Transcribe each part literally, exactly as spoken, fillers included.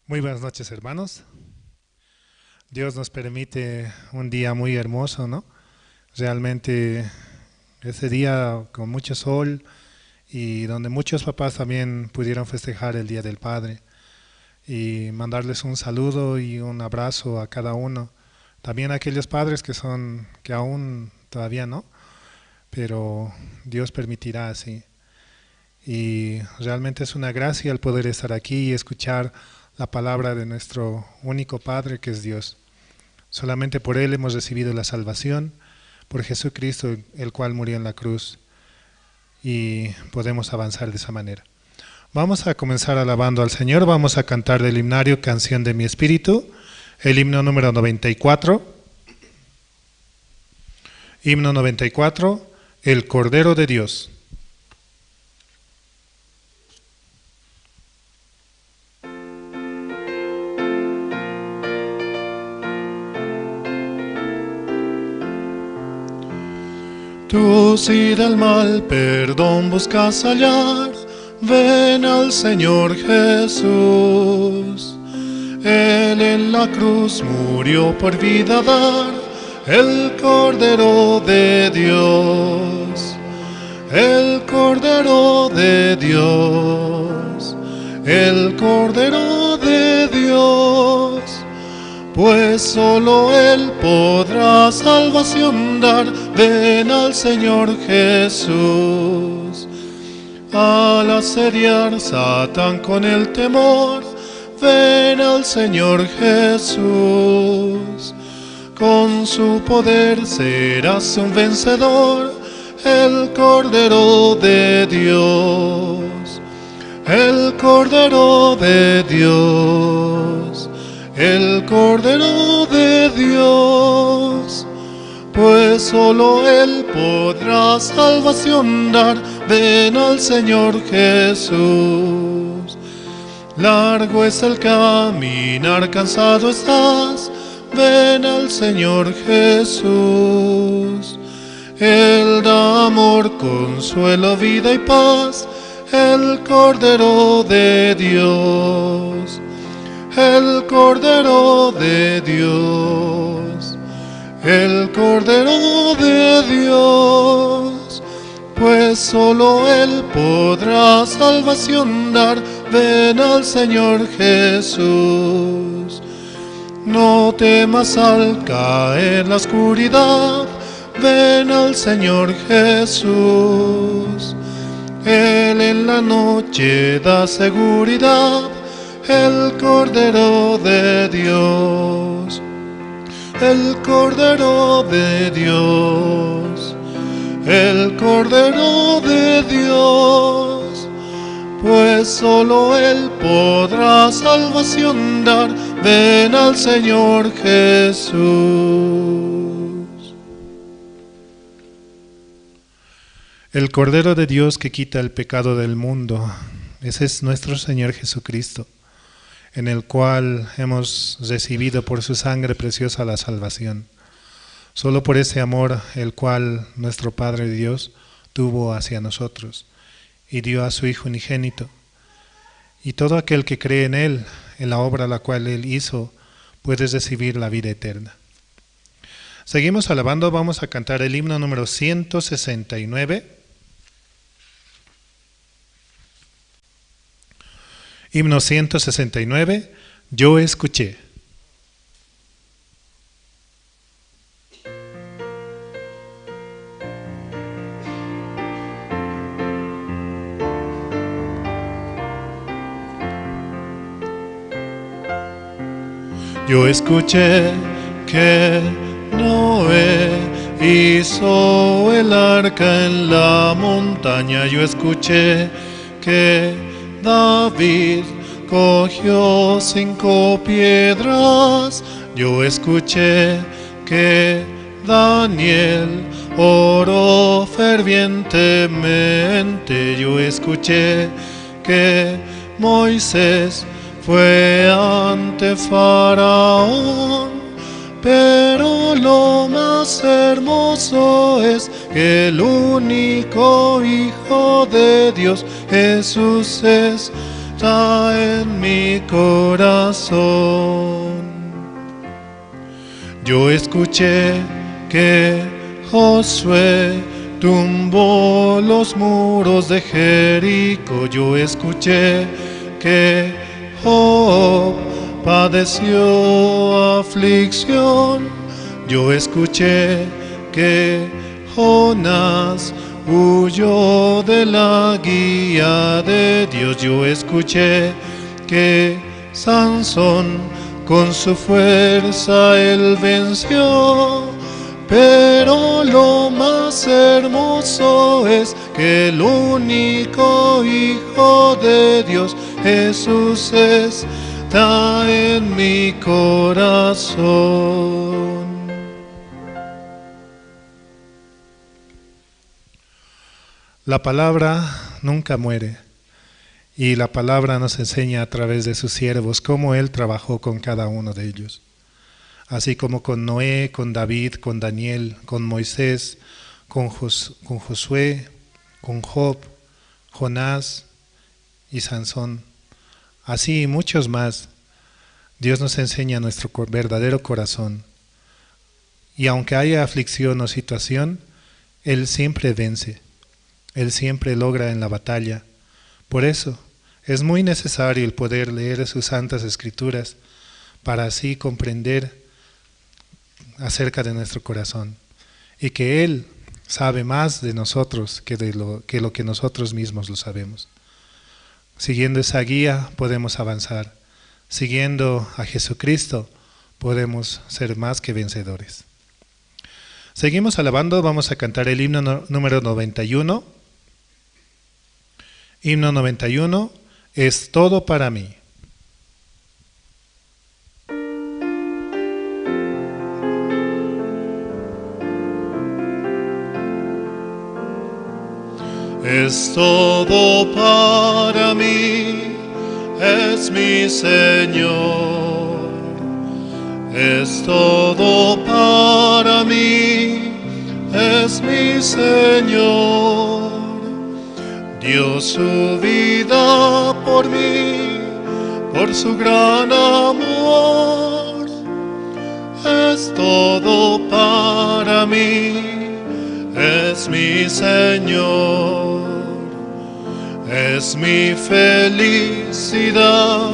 Muy buenas noches, hermanos. Dios nos permite un día muy hermoso, ¿no? Realmente ese día con mucho sol y donde muchos papás también pudieron festejar el Día del Padre. Y mandarles un saludo y un abrazo a cada uno. También a aquellos padres que son, que aún todavía no, pero Dios permitirá así. Y realmente es una gracia el poder estar aquí y escuchar la palabra de nuestro único Padre, que es Dios. Solamente por Él hemos recibido la salvación, por Jesucristo, el cual murió en la cruz, y podemos avanzar de esa manera. Vamos a comenzar alabando al Señor, vamos a cantar del himnario Canción de mi Espíritu, el himno número noventa y cuatro. Himno noventa y cuatro, El Cordero de Dios. Tú si del mal perdón buscas hallar, ven al Señor Jesús. Él en la cruz murió por vida dar, el Cordero de Dios, el Cordero de Dios, el Cordero de Dios. Pues solo Él podrá salvación dar. Ven al Señor Jesús. Al asediar Satán con el temor, ven al Señor Jesús. Con su poder serás un vencedor, el Cordero de Dios, el Cordero de Dios, el Cordero de Dios. Pues solo Él podrá salvación dar. Ven al Señor Jesús. Largo es el caminar, cansado estás, ven al Señor Jesús. Él da amor, consuelo, vida y paz, el Cordero de Dios, el Cordero de Dios, el Cordero de Dios. Pues solo Él podrá salvación dar. Ven al Señor Jesús. No temas al caer la oscuridad, ven al Señor Jesús. Él en la noche da seguridad, el Cordero de Dios, el Cordero de Dios, el Cordero de Dios. Pues solo Él podrá salvación dar. Ven al Señor Jesús. El Cordero de Dios que quita el pecado del mundo, ese es nuestro Señor Jesucristo, en el cual hemos recibido por su sangre preciosa la salvación. Solo por ese amor el cual nuestro Padre Dios tuvo hacia nosotros, y dio a su Hijo unigénito. Y todo aquel que cree en Él, en la obra la cual Él hizo, puede recibir la vida eterna. Seguimos alabando, vamos a cantar el himno número ciento sesenta y nueve. Himno ciento sesenta y nueve, Yo escuché. Yo escuché que Noé hizo el arca en la montaña. Yo escuché que David cogió cinco piedras. Yo escuché que Daniel oró fervientemente. Yo escuché que Moisés fue ante Faraón, pero lo más hermoso es que el único Hijo de Dios, Jesús es. está en mi corazón. Yo escuché que Josué tumbó los muros de Jericó. Yo escuché que Job padeció aflicción. Yo escuché que Jonás huyó de la guía de Dios. Yo escuché que Sansón con su fuerza él venció, pero lo más hermoso es que el único Hijo de Dios, Jesús, está en mi corazón. La palabra nunca muere, y la palabra nos enseña a través de sus siervos cómo Él trabajó con cada uno de ellos, así como con Noé, con David, con Daniel, con Moisés, con Jos-, con Josué, con Job, Jonás y Sansón, así y muchos más. Dios nos enseña nuestro co-, verdadero corazón. Y aunque haya aflicción o situación, Él siempre vence. Él siempre logra en la batalla. Por eso, es muy necesario el poder leer sus santas escrituras para así comprender acerca de nuestro corazón y que Él sabe más de nosotros que de lo, que lo que nosotros mismos lo sabemos. Siguiendo esa guía podemos avanzar. Siguiendo a Jesucristo podemos ser más que vencedores. Seguimos alabando, vamos a cantar el himno no-, número noventa y uno. Himno noventa y uno, Es todo para mí. Es todo para mí, es mi Señor. Es todo para mí, es mi Señor. Dio su vida por mí, por su gran amor. Es todo para mí, es mi Señor. Es mi felicidad,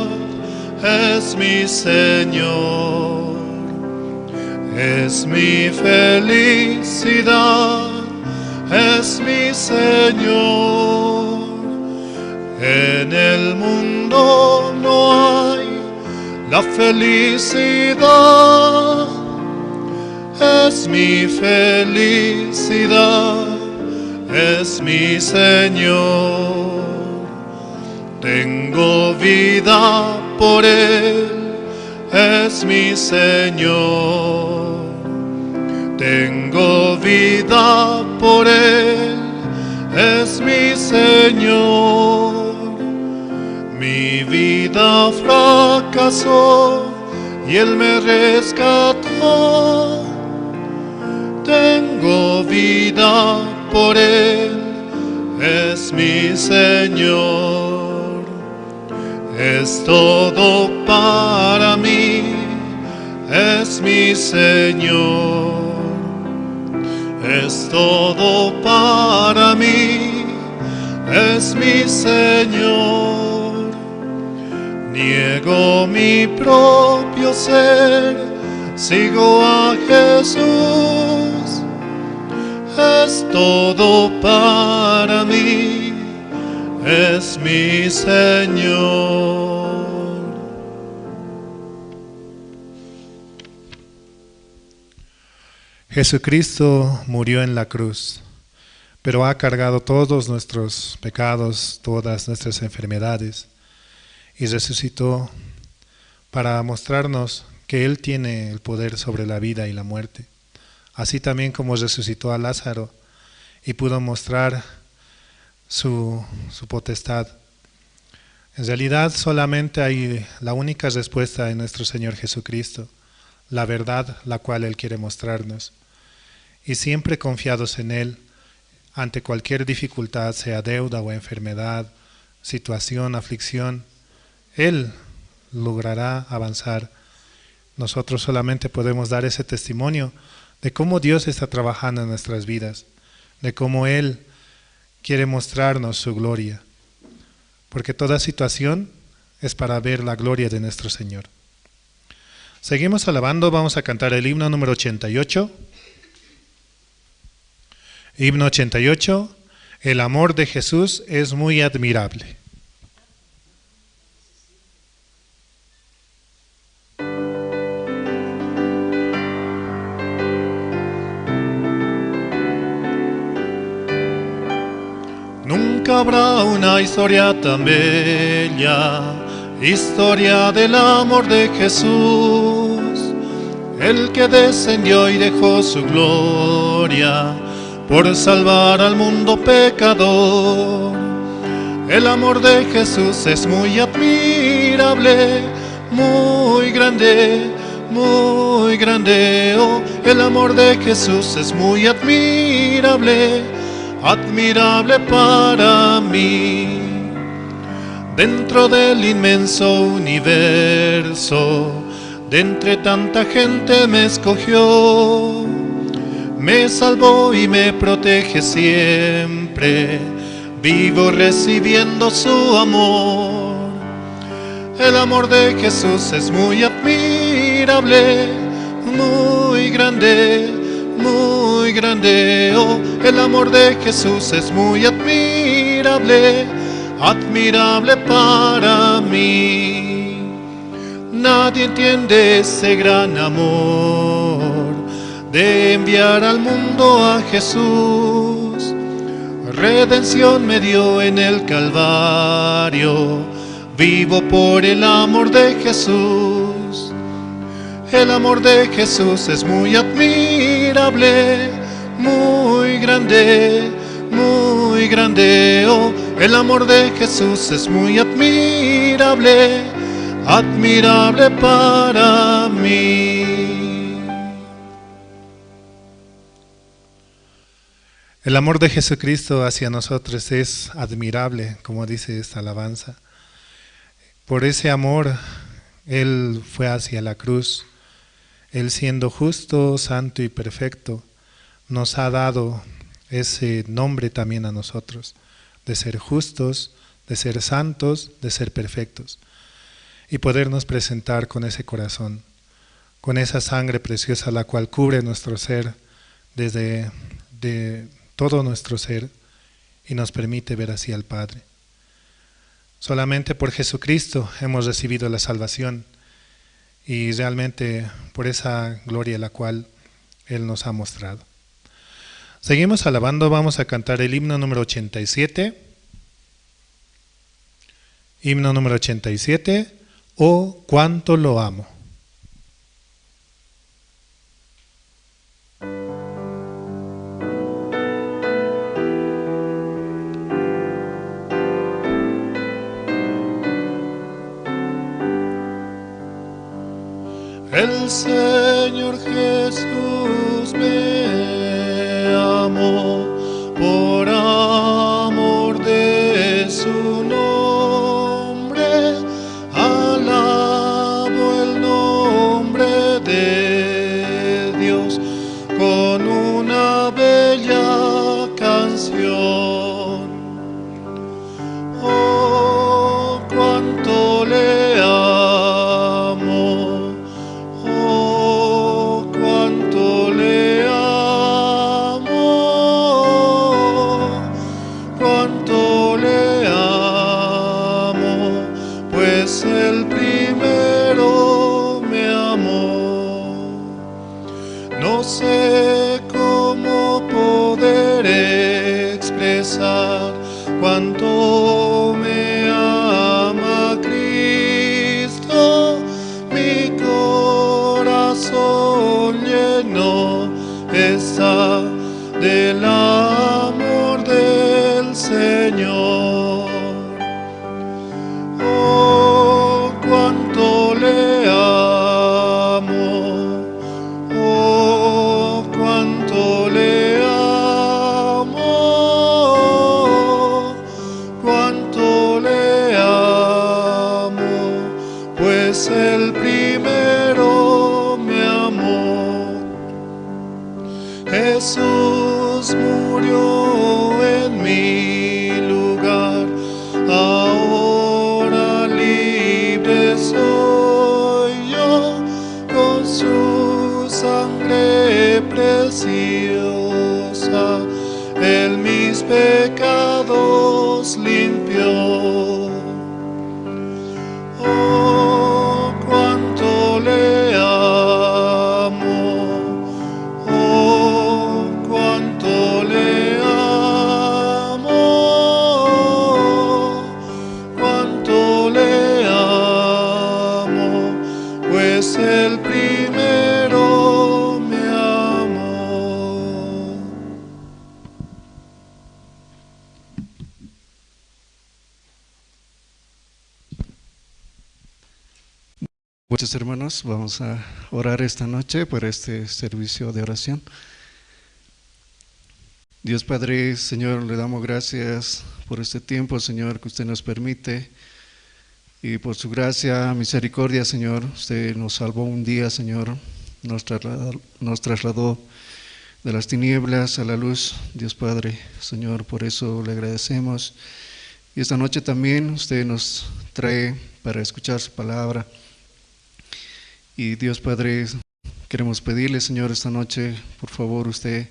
es mi Señor. Es mi felicidad, es mi Señor. En el mundo no hay la felicidad. Es mi felicidad, es mi Señor. Tengo vida por Él, es mi Señor. Tengo vida por Él, es mi Señor. Mi vida fracasó y Él me rescató. Tengo vida por Él, es mi Señor. Es todo para mí, es mi Señor. Es todo para mí, es mi Señor. Niego mi propio ser, sigo a Jesús. Es todo para mí, es mi Señor. Jesucristo murió en la cruz, pero ha cargado todos nuestros pecados, todas nuestras enfermedades, y resucitó para mostrarnos que Él tiene el poder sobre la vida y la muerte. Así también como resucitó a Lázaro y pudo mostrar su, su potestad. En realidad, solamente hay la única respuesta en nuestro Señor Jesucristo, la verdad, la cual Él quiere mostrarnos. Y siempre confiados en Él, ante cualquier dificultad, sea deuda o enfermedad, situación, aflicción, Él logrará avanzar. Nosotros solamente podemos dar ese testimonio de cómo Dios está trabajando en nuestras vidas, de cómo Él quiere mostrarnos su gloria, porque toda situación es para ver la gloria de nuestro Señor. Seguimos alabando, vamos a cantar el himno número ochenta y ocho. Himno ochenta y ocho. El amor de Jesús es muy admirable. Nunca habrá una historia tan bella, historia del amor de Jesús, el que descendió y dejó su gloria por salvar al mundo pecador. El amor de Jesús es muy admirable, muy grande, muy grande. Oh, el amor de Jesús es muy admirable, admirable para mí. Dentro del inmenso universo, de entre tanta gente me escogió, me salvó y me protege siempre. Vivo recibiendo su amor. El amor de Jesús es muy admirable, muy grande, muy grande. Oh, el amor de Jesús es muy admirable, admirable para mí. Nadie entiende ese gran amor de enviar al mundo a Jesús. Redención me dio en el Calvario, vivo por el amor de Jesús. El amor de Jesús es muy admirable, muy grande, muy grande. Oh, el amor de Jesús es muy admirable, admirable para mí. El amor de Jesucristo hacia nosotros es admirable, como dice esta alabanza. Por ese amor, Él fue hacia la cruz. Él, siendo justo, santo y perfecto, nos ha dado ese nombre también a nosotros, de ser justos, de ser santos, de ser perfectos, y podernos presentar con ese corazón, con esa sangre preciosa, la cual cubre nuestro ser desde, de todo nuestro ser y nos permite ver así al Padre. Solamente por Jesucristo hemos recibido la salvación y realmente por esa gloria la cual Él nos ha mostrado. Seguimos alabando, vamos a cantar el himno número ochenta y siete. Himno número ochenta y siete, Oh, cuánto lo amo. El Señor Jesús me amó, por amor de su nombre, alabo el nombre de Dios con una bella canción. Oh, cuánto le amo, oh, cuánto le amo, cuánto le amo, pues el primero me amó. No sé cómo poder expresar cuánto me ama Cristo. Mi corazón lleno está del amor del Señor. Oh, cuánto le amo, oh, cuánto le amo, cuánto le amo, limpió. Oh, cuánto le amo, oh, cuánto le amo, cuánto le amo, pues el primero me amó. Muchos hermanos, vamos a orar esta noche por este servicio de oración. Dios Padre, Señor, le damos gracias por este tiempo, Señor, que usted nos permite. Y por su gracia, misericordia, Señor, usted nos salvó un día, Señor, nos trasladó, nos trasladó de las tinieblas a la luz, Dios Padre, Señor, por eso le agradecemos. Y esta noche también usted nos trae para escuchar su palabra. Y Dios Padre, queremos pedirle, Señor, esta noche, por favor, usted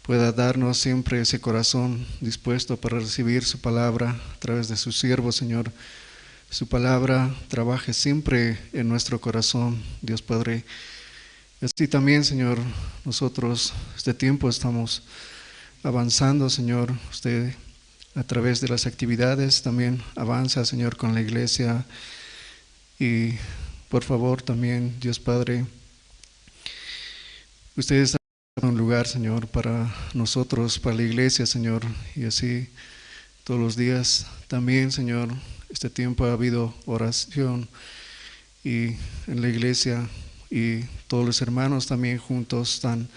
pueda darnos siempre ese corazón dispuesto para recibir su palabra a través de su siervo, Señor. Su palabra trabaje siempre en nuestro corazón, Dios Padre. Y así también, Señor, nosotros este tiempo estamos avanzando, Señor. Usted a través de las actividades también avanza, Señor, con la iglesia. Y por favor también, Dios Padre, ustedes un lugar, Señor, para nosotros, para la iglesia, Señor, y así todos los días. También, Señor, este tiempo ha habido oración y en la iglesia y todos los hermanos también juntos están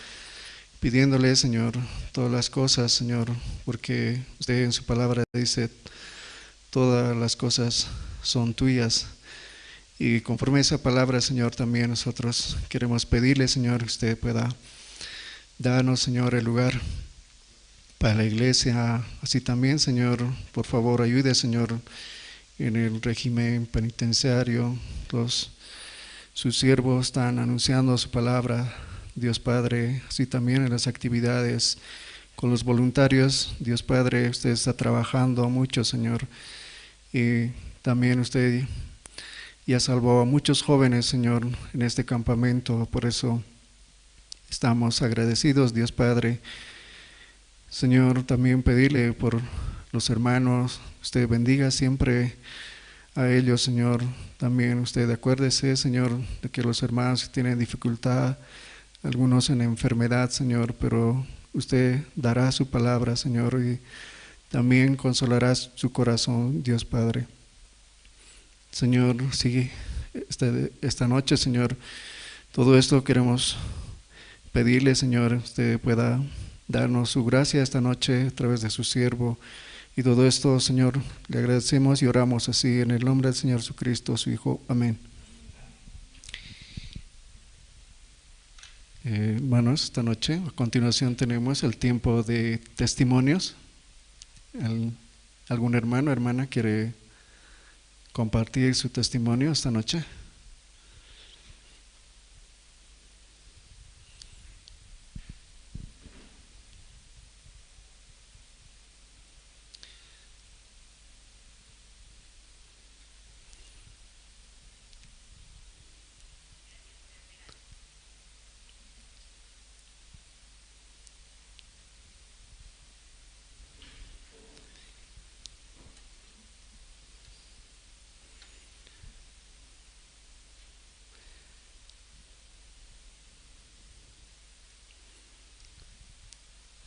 pidiéndole, Señor, todas las cosas, Señor, porque usted en su palabra dice, todas las cosas son tuyas. Y conforme a esa palabra, Señor, también nosotros queremos pedirle, Señor, que usted pueda darnos, Señor, el lugar para la iglesia. Así también, Señor, por favor, ayude, Señor, en el régimen penitenciario. Los, sus siervos están anunciando su palabra, Dios Padre, así también en las actividades con los voluntarios. Dios Padre, usted está trabajando mucho, Señor. Y también usted ya salvó a muchos jóvenes, Señor, en este campamento. Por eso estamos agradecidos, Dios Padre. Señor, también pedirle por los hermanos, usted bendiga siempre a ellos, Señor. También usted acuérdese, Señor, de que los hermanos tienen dificultad, algunos en enfermedad, Señor, pero usted dará su palabra, Señor, y también consolará su corazón, Dios Padre. Señor, sí, este, esta noche, Señor, todo esto queremos pedirle, Señor, usted pueda darnos su gracia esta noche a través de su siervo. Y todo esto, Señor, le agradecemos y oramos así en el nombre del Señor Jesucristo, su Hijo. Amén. Eh, hermanos, esta noche, a continuación tenemos el tiempo de testimonios. El- ¿Algún hermano, hermana quiere compartir su testimonio esta noche?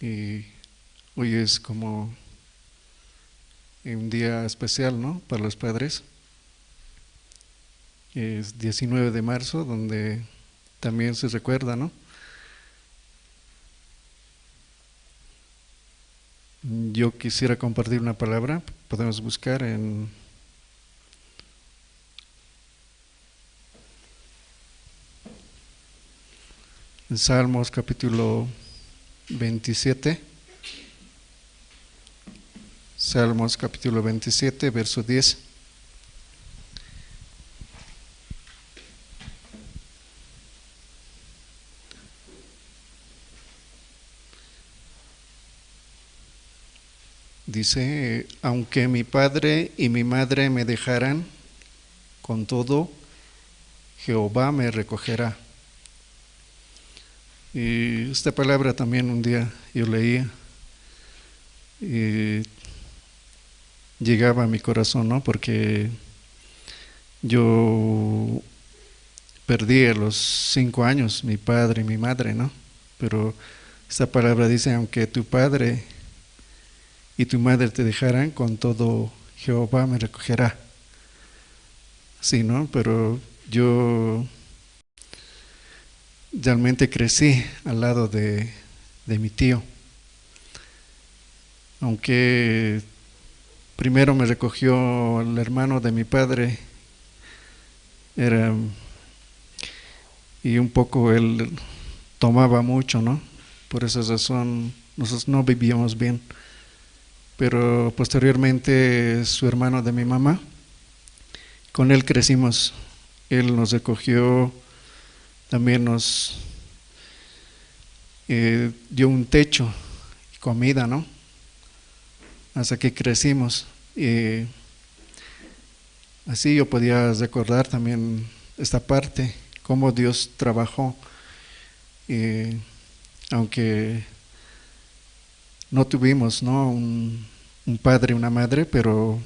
Y hoy es como un día especial, ¿no? Para los padres. Es diecinueve de marzo, donde también se recuerda, ¿no? Yo quisiera compartir una palabra. Podemos buscar en, en Salmos capítulo veintisiete. Salmos capítulo veintisiete, verso diez. Dice, aunque mi padre y mi madre me dejaran, con todo, Jehová me recogerá. Y esta palabra también un día yo leía y llegaba a mi corazón, ¿no? Porque yo perdí a los cinco años mi padre y mi madre, ¿no? Pero esta palabra dice, aunque tu padre y tu madre te dejaran, con todo Jehová me recogerá. Sí, ¿no? Pero yo realmente crecí al lado de, de mi tío. Aunque primero me recogió el hermano de mi padre, era, y un poco él tomaba mucho, ¿no? Por esa razón nosotros no vivíamos bien. Pero posteriormente su hermano de mi mamá, con él crecimos. Él nos recogió, también nos, eh, dio un techo y comida, ¿no? Hasta que crecimos. Eh, así yo podía recordar también esta parte, cómo Dios trabajó, eh, aunque no tuvimos, ¿no? Un, un padre, una madre, pero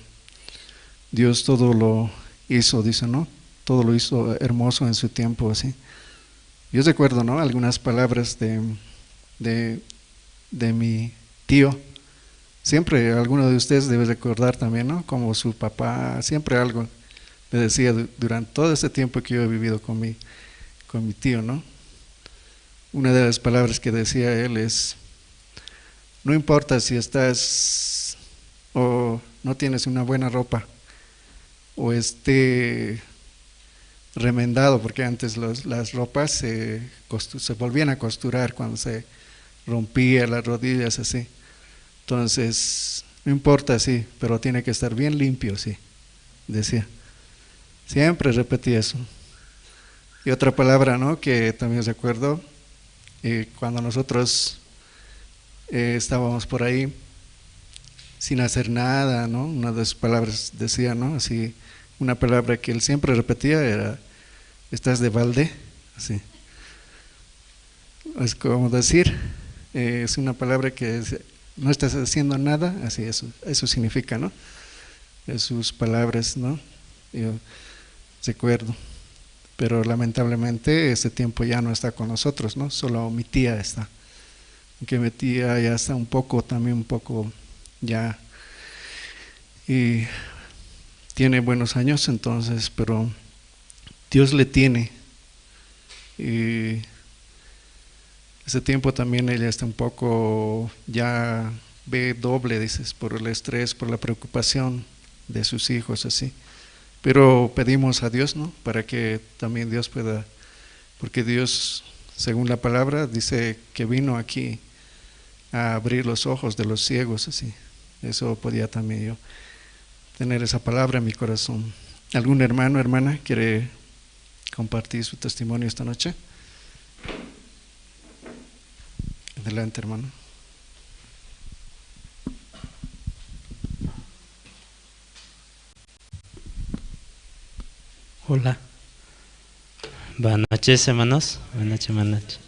Dios todo lo hizo, dice, ¿no? Todo lo hizo hermoso en su tiempo, así. Yo recuerdo, ¿no? Algunas palabras de, de, de mi tío. Siempre alguno de ustedes debe recordar también, ¿no? Como su papá, siempre algo le decía du-, durante todo este tiempo que yo he vivido con mi, con mi tío, ¿no? Una de las palabras que decía él es, no importa si estás o no tienes una buena ropa o esté remendado, porque antes los, las ropas se, costu-, se volvían a costurar cuando se rompía las rodillas así. Entonces, no importa, sí, pero tiene que estar bien limpio, sí, decía. Siempre repetía eso. Y otra palabra, ¿no? Que también recuerdo, eh, cuando nosotros, eh, estábamos por ahí sin hacer nada, ¿no? Una de sus palabras decía, ¿no? Así, una palabra que él siempre repetía era, estás de balde, así. Es como decir, eh, es una palabra que es, no estás haciendo nada, así eso, eso significa, ¿no? Es sus palabras, ¿no? Yo recuerdo. Pero lamentablemente este tiempo ya no está con nosotros, ¿no? Solo mi tía está. Aunque mi tía ya está un poco, también un poco ya, y tiene buenos años, entonces, pero Dios le tiene. Y ese tiempo también ella está un poco, ya ve doble, dices, por el estrés, por la preocupación de sus hijos, así. Pero pedimos a Dios, ¿no? Para que también Dios pueda, porque Dios, según la palabra, dice que vino aquí a abrir los ojos de los ciegos, así. Eso podía también yo tener esa palabra en mi corazón. ¿Algún hermano, hermana quiere compartir su testimonio esta noche? Adelante, hermano. Hola. Buenas noches, hermanos. Buenas noches, buenas noches.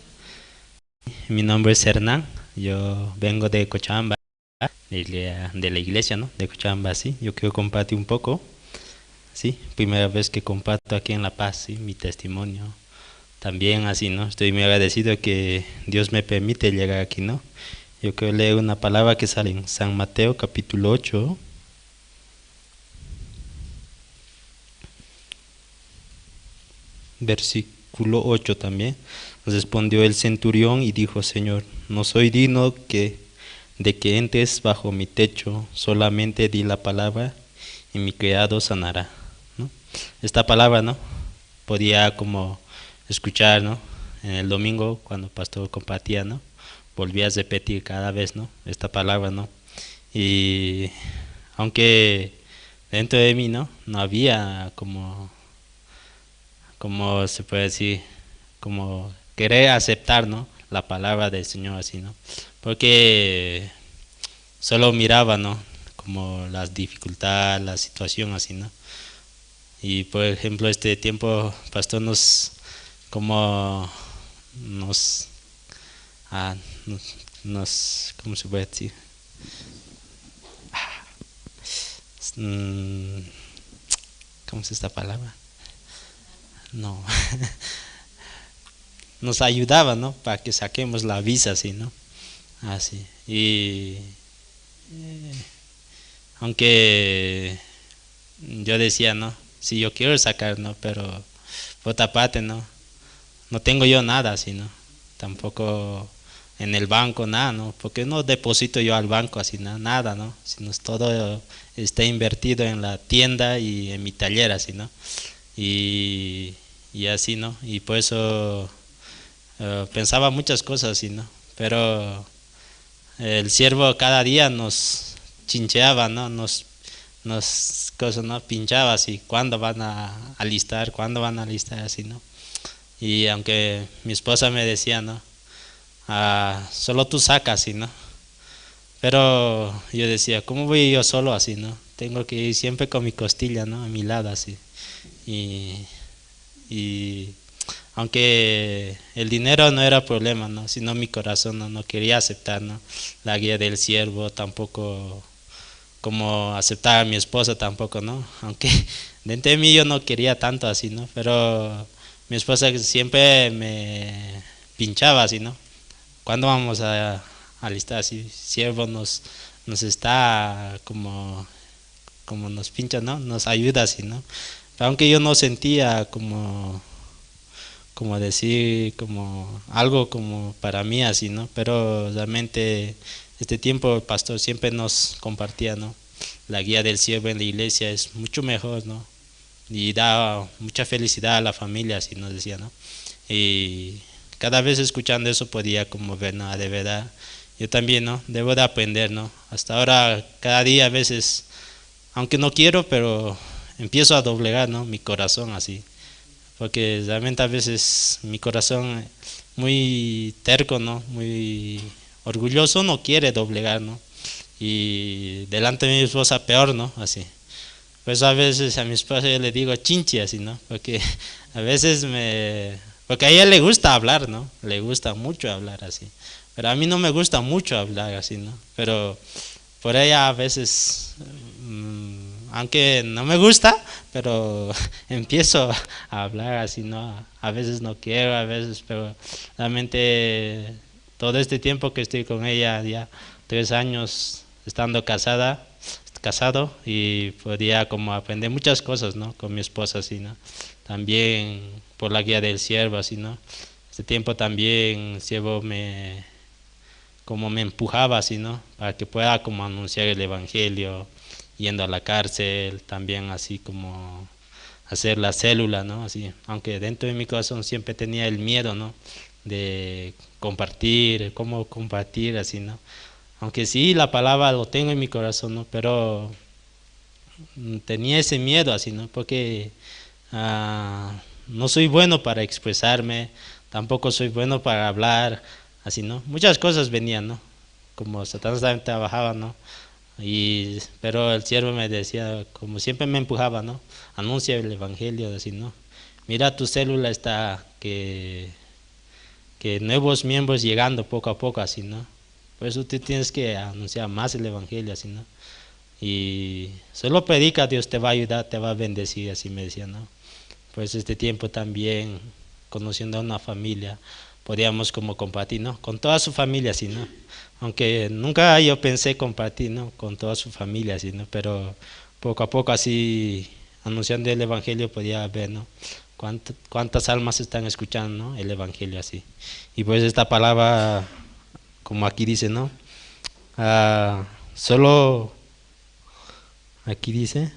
Mi nombre es Hernán. Yo vengo de Cochabamba, de la, de la iglesia, ¿no? De Cochabamba, sí. Yo quiero compartir un poco, sí. Primera vez que comparto aquí en La Paz, sí, mi testimonio. También así, ¿no? Estoy muy agradecido que Dios me permite llegar aquí, ¿no? Yo quiero leer una palabra que sale en San Mateo, capítulo ocho, versículo ocho también. Respondió el centurión y dijo: "Señor, no soy digno que, de que entres bajo mi techo, solamente di la palabra y mi criado sanará", ¿no? Esta palabra, ¿no? Podía como escuchar, ¿no? En el domingo, cuando el pastor compartía, ¿no? Volví a repetir cada vez, ¿no? Esta palabra, ¿no? Y aunque dentro de mí, ¿no? No había como, como se puede decir, como querer aceptar, ¿no? La palabra del Señor así, ¿no? Porque solo miraba, ¿no? como la dificultad, la situación así, ¿no? Y por ejemplo, este tiempo, pastor, nos, como nos, ah, nos, nos, ¿cómo se puede decir? Ah, mm, ¿cómo es esta palabra? No. Nos ayudaba, ¿no? Para que saquemos la visa, así, ¿no? Así. Y, eh, aunque yo decía, ¿no? Si yo quiero sacar, ¿no? Pero por otra parte, ¿no? No tengo yo nada, así, ¿no? Tampoco en el banco, nada, ¿no? Porque no deposito yo al banco, así, na- nada, ¿no? Sino es todo está invertido en la tienda y en mi taller, así, ¿no? Y, y así, ¿no? Y por eso eh, pensaba muchas cosas, así, ¿no? Pero el siervo cada día nos chincheaba, ¿no? Nos, nos, cosa, ¿no? Pinchaba así, ¿cuándo van a alistar? ¿Cuándo van a alistar? Así, ¿no? Y aunque mi esposa me decía, ¿no? Ah, solo tú sacas, así, ¿no? Pero yo decía, ¿cómo voy yo solo así, no? Tengo que ir siempre con mi costilla, ¿no? A mi lado, así. Y, y aunque el dinero no era problema, ¿no? Sino mi corazón no, no quería aceptar, ¿no? La guía del siervo, tampoco como aceptar a mi esposa, tampoco, ¿no? Aunque dentro de mí yo no quería tanto así, ¿no? Pero mi esposa siempre me pinchaba así, ¿no? ¿Cuándo vamos a alistar? Si siervo nos, nos está como, como nos pincha, ¿no? Nos ayuda así, ¿no? Aunque yo no sentía como, como decir, como algo como para mí así, ¿no? Pero realmente este tiempo el pastor siempre nos compartía, ¿no? La guía del siervo en la iglesia es mucho mejor, ¿no? Y da mucha felicidad a la familia, así nos decía, ¿no? Y cada vez escuchando eso podía como ver, ¿no? De verdad, yo también, ¿no? Debo de aprender, ¿no? Hasta ahora, cada día a veces, aunque no quiero, pero empiezo a doblegar, ¿no? Mi corazón así. Porque realmente a veces mi corazón muy terco, ¿no? Muy orgulloso, no quiere doblegar, ¿no? Y delante de mi esposa peor, ¿no? Así. Pues a veces a mi esposa yo le digo chinche así, ¿no? Porque a veces me... Porque a ella le gusta hablar, ¿no? Le gusta mucho hablar así. Pero a mí no me gusta mucho hablar así, ¿no? Pero por ella a veces, mm, aunque no me gusta, pero empiezo a hablar así, ¿no? A veces no quiero, a veces, pero realmente todo este tiempo que estoy con ella, ya tres años estando casada, casado, y podía como aprender muchas cosas, ¿no? Con mi esposa, así, ¿no? También por la guía del siervo, así, ¿no? Este tiempo también el siervo me, como me empujaba, así, ¿no? Para que pueda como anunciar el evangelio, yendo a la cárcel, también así como hacer la célula, ¿no? Así, aunque dentro de mi corazón siempre tenía el miedo, ¿no? De compartir, cómo compartir, así, ¿no? Aunque sí, la palabra lo tengo en mi corazón, ¿no? Pero mm, tenía ese miedo, así, ¿no? Porque ah, no soy bueno para expresarme, tampoco soy bueno para hablar, así, ¿no? Muchas cosas venían, ¿no? Como Satanás también trabajaba, ¿no? Y, pero el siervo me decía, como siempre me empujaba, ¿no? Anuncia el evangelio, así, ¿no? Mira, tu célula está que, que nuevos miembros llegando poco a poco, así, ¿no? Por eso tú tienes que anunciar más el evangelio, así, ¿no? Y solo predica, Dios te va a ayudar, te va a bendecir, así me decía, ¿no? Pues este tiempo también, conociendo a una familia, podíamos como compartir, ¿no? Con toda su familia, así, ¿no? Aunque nunca yo pensé compartir, ¿no? Con toda su familia, así, ¿no? Pero poco a poco así, anunciando el evangelio, podía ver, ¿no? Cuánt- cuántas almas están escuchando, ¿no? El evangelio así. Y pues esta palabra, como aquí dice, ¿no? Ah, solo aquí dice,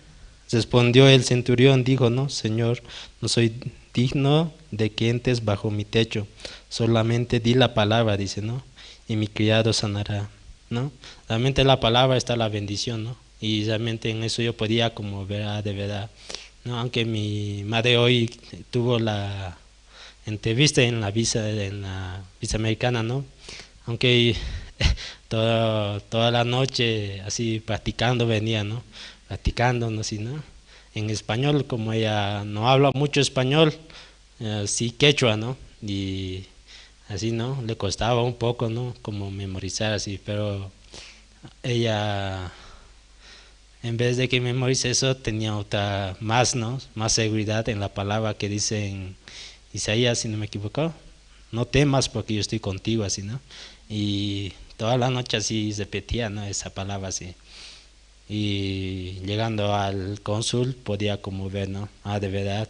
respondió el centurión, dijo, no, Señor, no soy digno de que entres bajo mi techo, solamente di la palabra, dice, ¿no? Y mi criado sanará, ¿no? Realmente la palabra está la bendición, ¿no? Y realmente en eso yo podía como ver, ah, de verdad, ¿no? Aunque mi madre hoy tuvo la entrevista en la visa, en la visa americana, ¿no? Aunque todo, toda la noche así practicando venía, ¿no? Practicando, ¿no? Así, ¿no? En español, como ella no habla mucho español, eh, sí quechua, ¿no? Y así, ¿no? Le costaba un poco, ¿no? Como memorizar así, pero ella, en vez de que memorice eso, tenía otra más, ¿no? Más seguridad en la palabra que dice en Isaías, si no me equivoco: "No temas porque yo estoy contigo", así, ¿no? Y toda la noche así repetía, ¿no? Esa palabra así. Y llegando al cónsul, podía como ver, ¿no? Ah, de verdad,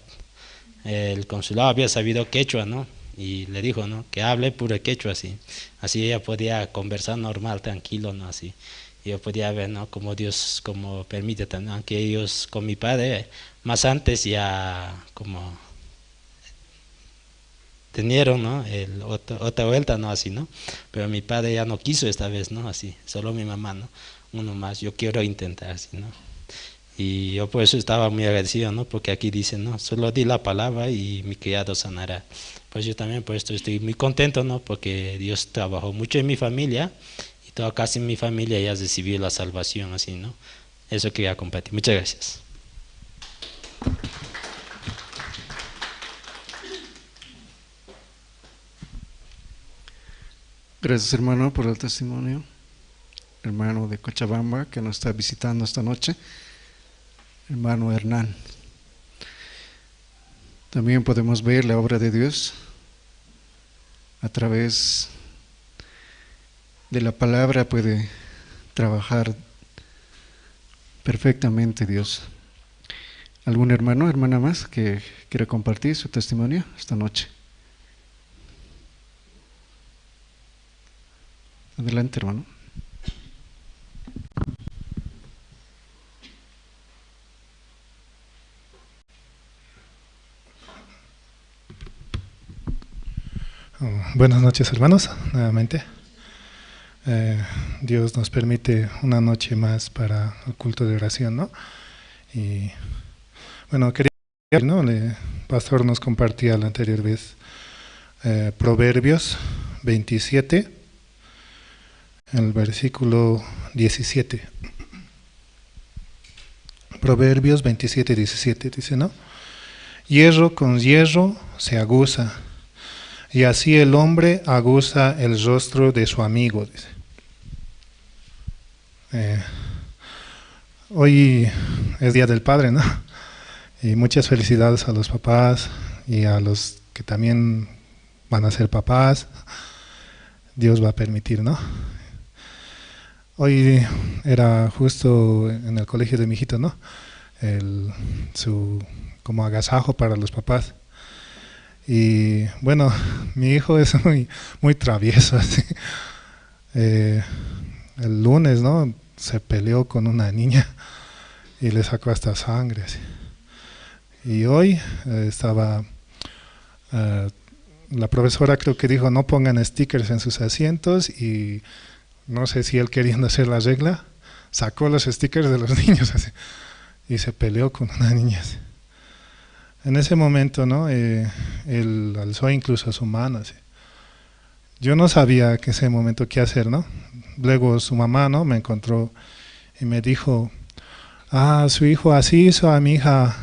el consulado había sabido quechua, ¿no? Y le dijo, ¿no? Que hable puro quechua, así. Así ella podía conversar normal, tranquilo, ¿no? Así. Y yo podía ver, ¿no? Cómo Dios, cómo permite también, aunque ellos con mi padre, más antes ya como tenieron, ¿no? El otro, otra vuelta, ¿no? Así, ¿no? Pero mi padre ya no quiso esta vez, ¿no? Así, solo mi mamá, ¿no? Uno más, yo quiero intentar, así, ¿no? Y yo por eso estaba muy agradecido, ¿no? Porque aquí dice, ¿no? "Solo di la palabra y mi criado sanará". Pues yo también por esto estoy muy contento, ¿no? Porque Dios trabajó mucho en mi familia y toda casi mi familia ya recibió la salvación, así, ¿no? Eso quería compartir. Muchas gracias. Gracias, hermano, por el testimonio. Hermano de Cochabamba, que nos está visitando esta noche, hermano Hernán. También podemos ver la obra de Dios a través de la palabra, puede trabajar perfectamente Dios. ¿Algún hermano, hermana más que quiera compartir su testimonio esta noche? Adelante, hermano. Oh, buenas noches, hermanos, nuevamente. Eh, Dios nos permite una noche más para el culto de oración, ¿no? Y, bueno, quería, ¿no? El pastor nos compartía la anterior vez, eh, Proverbios veintisiete, el versículo diecisiete. Proverbios veintisiete diecisiete dice, ¿no? "Hierro con hierro se aguza, y así el hombre aguza el rostro de su amigo", dice. Eh, hoy es Día del Padre, ¿no? Y muchas felicidades a los papás y a los que también van a ser papás. Dios va a permitir, ¿no? Hoy era justo en el colegio de mi hijito, ¿no? El, su, como agasajo para los papás. Y bueno, mi hijo es muy, muy travieso, así. Eh, el lunes, ¿no? Se peleó con una niña y le sacó hasta sangre, así. Y hoy, eh, estaba, eh, la profesora creo que dijo: "No pongan stickers en sus asientos", y no sé si él, queriendo hacer la regla, sacó los stickers de los niños, así, y se peleó con una niña, así. En ese momento, ¿no? Eh, él alzó incluso su mano, así. Yo no sabía en ese momento qué hacer, ¿no? Luego su mamá, ¿no? Me encontró y me dijo: "Ah, su hijo así hizo a mi hija,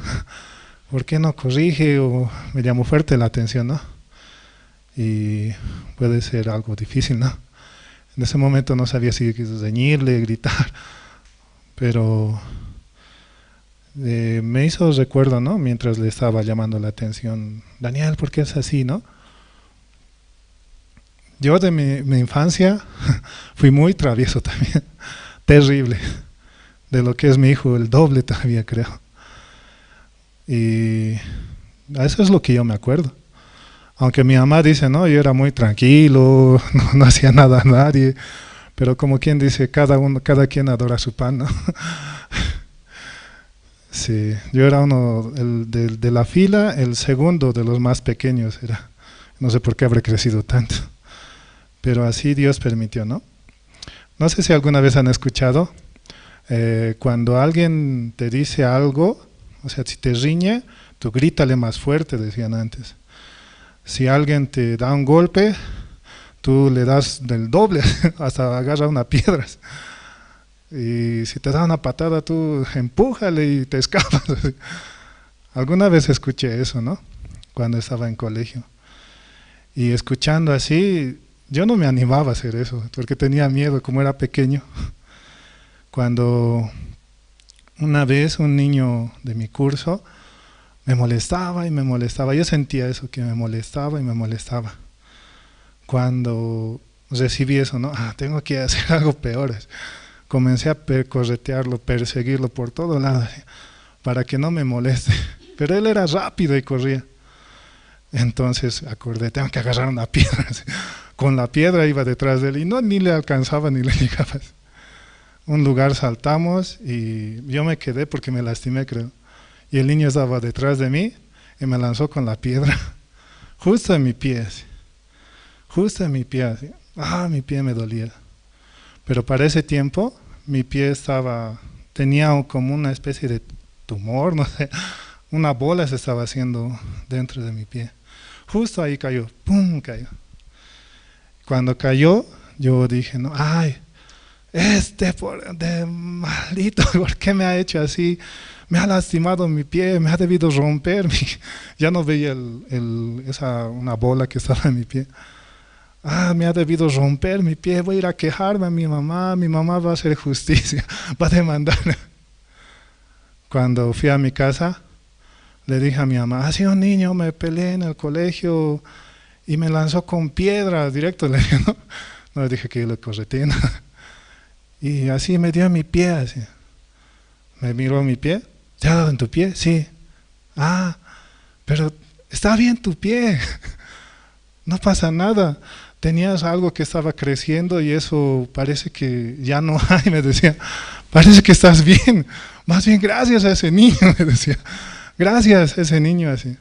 ¿por qué no corrige?". O me llamó fuerte la atención, ¿no? Y puede ser algo difícil, ¿no? En ese momento no sabía si reñirle, gritar, pero, eh, me hizo recuerdo, ¿no? Mientras le estaba llamando la atención: "Daniel, ¿por qué es así, no?". Yo de mi, mi infancia fui muy travieso también, terrible, de lo que es mi hijo, el doble todavía, creo. Y eso es lo que yo me acuerdo. Aunque mi mamá dice: "No, yo era muy tranquilo, no, no hacía nada a nadie", pero como quien dice, cada uno, cada quien adora su pan, ¿no? Sí, yo era uno, el de, de la fila, el segundo de los más pequeños era. No sé por qué habré crecido tanto, pero así Dios permitió, ¿no? No sé si alguna vez han escuchado, eh, cuando alguien te dice algo, o sea, si te riñe, tú grítale más fuerte, decían antes. Si alguien te da un golpe, tú le das del doble, hasta agarra una piedra. Y si te da una patada, tú empújale y te escapas. Alguna vez escuché eso, ¿no? Cuando estaba en colegio. Y escuchando así, yo no me animaba a hacer eso, porque tenía miedo, como era pequeño. Cuando una vez un niño de mi curso me molestaba y me molestaba, yo sentía eso, que me molestaba y me molestaba. Cuando recibí eso, ¿no? Ah, tengo que hacer algo peor. Comencé a pe-, corretearlo, perseguirlo por todo lado, para que no me moleste. Pero él era rápido y corría. Entonces acordé, tengo que agarrar una piedra. Con la piedra iba detrás de él y no, ni le alcanzaba ni le llegaba. Un lugar saltamos y yo me quedé porque me lastimé, creo. Y el niño estaba detrás de mí y me lanzó con la piedra, justo en mi pie, así. Justo en mi pie, así. Ah, mi pie me dolía. Pero para ese tiempo, mi pie estaba, tenía como una especie de tumor, no sé, una bola se estaba haciendo dentro de mi pie. Justo ahí cayó, ¡pum! Cayó. Cuando cayó, yo dije, no, ay, este por, de maldito, ¿por qué me ha hecho así? Me ha lastimado mi pie, me ha debido romper mi, ya no veía el, el, esa, una bola que estaba en mi pie. Ah, me ha debido romper mi pie, voy a ir a quejarme a mi mamá, mi mamá va a hacer justicia, va a demandar. Cuando fui a mi casa, le dije a mi mamá, así un niño me peleé en el colegio y me lanzó con piedra directo, le dije, ¿no? No le dije que yo le correteé, ¿no? Y así me dio mi pie, así. Me miró mi pie, ¿te ha dado en tu pie? Sí. Ah, pero está bien tu pie. No pasa nada. Tenías algo que estaba creciendo y eso parece que ya no hay, me decía. Parece que estás bien. Más bien gracias a ese niño, me decía. Gracias a ese niño, así.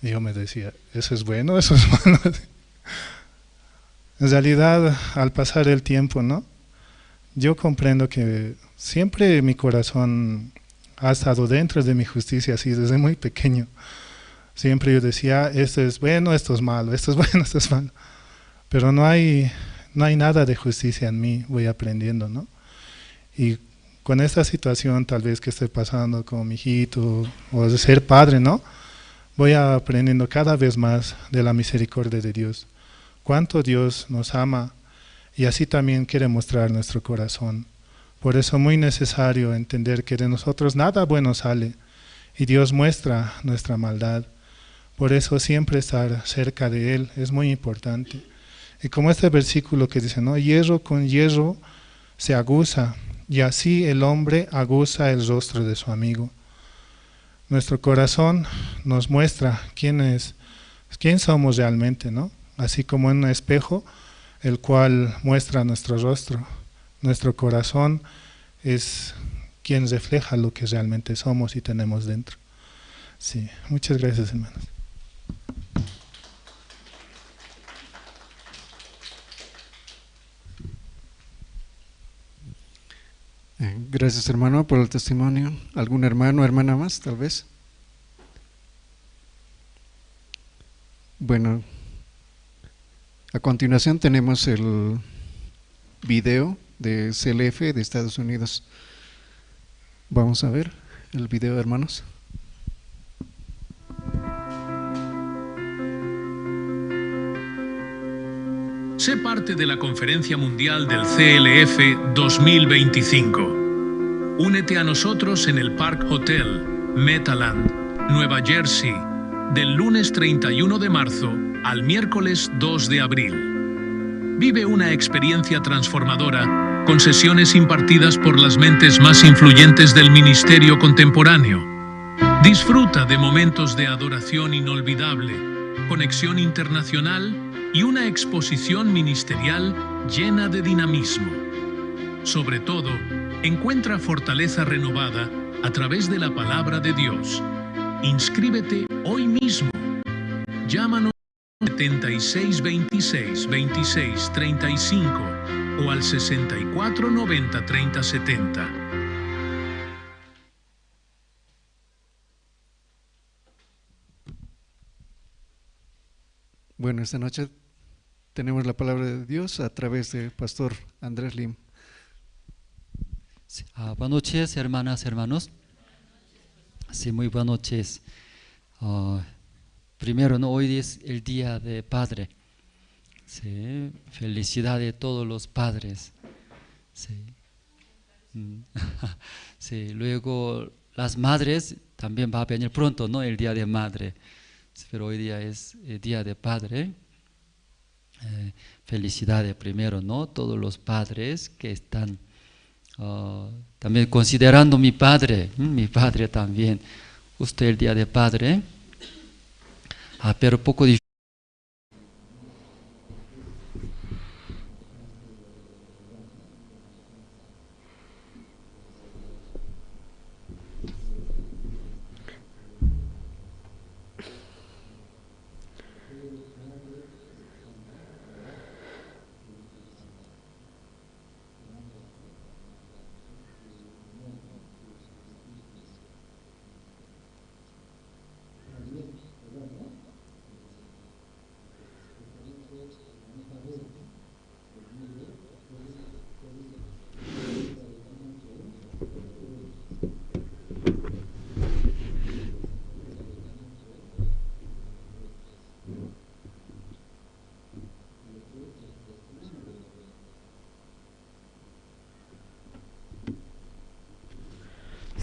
Y yo me decía, ¿eso es bueno? ¿Eso es malo? En realidad, al pasar el tiempo, ¿no? Yo comprendo que siempre mi corazón ha estado dentro de mi justicia, así desde muy pequeño. Siempre yo decía, esto es bueno, esto es malo, esto es bueno, esto es malo. Pero no hay, no hay nada de justicia en mí, voy aprendiendo, ¿no? Y con esta situación tal vez que estoy pasando con mi hijito, o de ser padre, ¿no? Voy aprendiendo cada vez más de la misericordia de Dios. Cuánto Dios nos ama y así también quiere mostrar nuestro corazón. Por eso muy necesario entender que de nosotros nada bueno sale y Dios muestra nuestra maldad. Por eso siempre estar cerca de Él es muy importante. Y como este versículo que dice, ¿no? Hierro con hierro se aguza, y así el hombre aguza el rostro de su amigo. Nuestro corazón nos muestra quién es, quién somos realmente, ¿no? Así como en un espejo, el cual muestra nuestro rostro. Nuestro corazón es quien refleja lo que realmente somos y tenemos dentro. Sí, muchas gracias, hermanos. Eh, gracias, hermano, por el testimonio. ¿Algún hermano, hermana más, tal vez? Bueno, a continuación tenemos el video de C L F de Estados Unidos. Vamos a ver el video, hermanos. Sé parte de la Conferencia Mundial del C L F dos mil veinticinco. Únete a nosotros en el Park Hotel, Metaland, Nueva Jersey, del lunes treinta y uno de marzo al miércoles dos de abril. Vive una experiencia transformadora con sesiones impartidas por las mentes más influyentes del ministerio contemporáneo. Disfruta de momentos de adoración inolvidable, conexión internacional y una exposición ministerial llena de dinamismo. Sobre todo, encuentra fortaleza renovada a través de la palabra de Dios. Inscríbete hoy mismo. Llámanos al setenta y seis veintiséis veintiséis treinta y cinco o al sesenta y cuatro noventa treinta setenta. Bueno, esta noche Tenemos la palabra de Dios a través del pastor Andrés Lim. Sí, ah, buenas noches, hermanas, hermanos. Sí, muy buenas noches. Ah, primero, ¿no? Hoy es el Día de Padre. Sí, felicidades a todos los padres. Sí. Mm. Sí, luego las madres también va a venir pronto, ¿no? El Día de Madre. Sí, pero hoy día es el Día de Padre. Eh, felicidades primero, ¿no? Todos los padres que están, ah, también considerando mi padre, mm, mi padre también. Justo el Día de Padre. Ah, pero poco dif-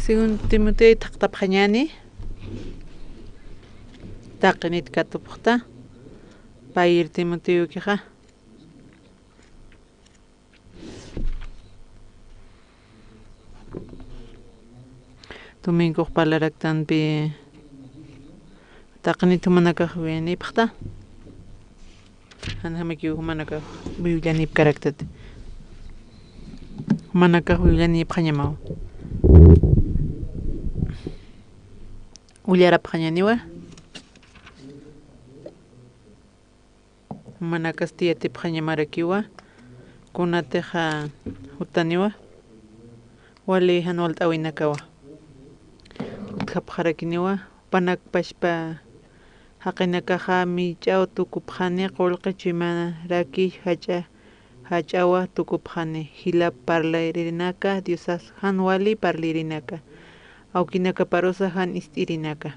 Según Timoteo thaqtapxañäni, taqinit katupuxta, payir Timoteokixa. Domingux parlaraktanpi taqinit jumanakax willanipxta. Janjamakiw jumanakax willanipkaraktati. Jumanakax willanipxañamaw. Ullarapxañaniwa. Jumanakasti yatipxañamarakiwa, kunatixa jutaniwa, wali jan walt'äwinakawa. Utjapxarakiniwa, jupanak pachpa jaqinakaxa mich'aw tukupxani qullqi chuymaraki jach'a, jach'awa tukupxani, jilap parlirinaka, Diosas jan wali parlirinaka, awkinakaparusa jan ist'irinaka,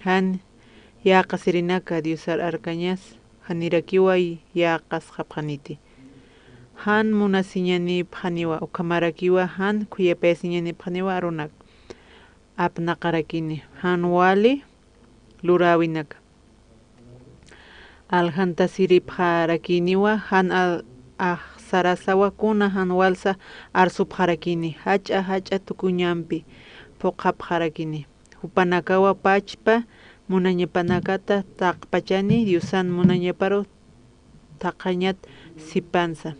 jan yäqasirinaka, Diosar arkañas janirakiwa yäqasxapxaniti. Jan munasiñanipxaniwa, ukhamarakiwa jan khuyapayasiñanipxaniwa arunak. Apnaqarakini, jan wali luräwinaka. Aljantasiripxarakiniwa, jan al-, ajsarasawa kuna jan walsa arsupxarakini, jach'a jach'a tukuñampi phuqhapxarakini. Jupanakawa pachpa munañapanakata taqpachani, Diosan munañaparu thaqhañat sipansa.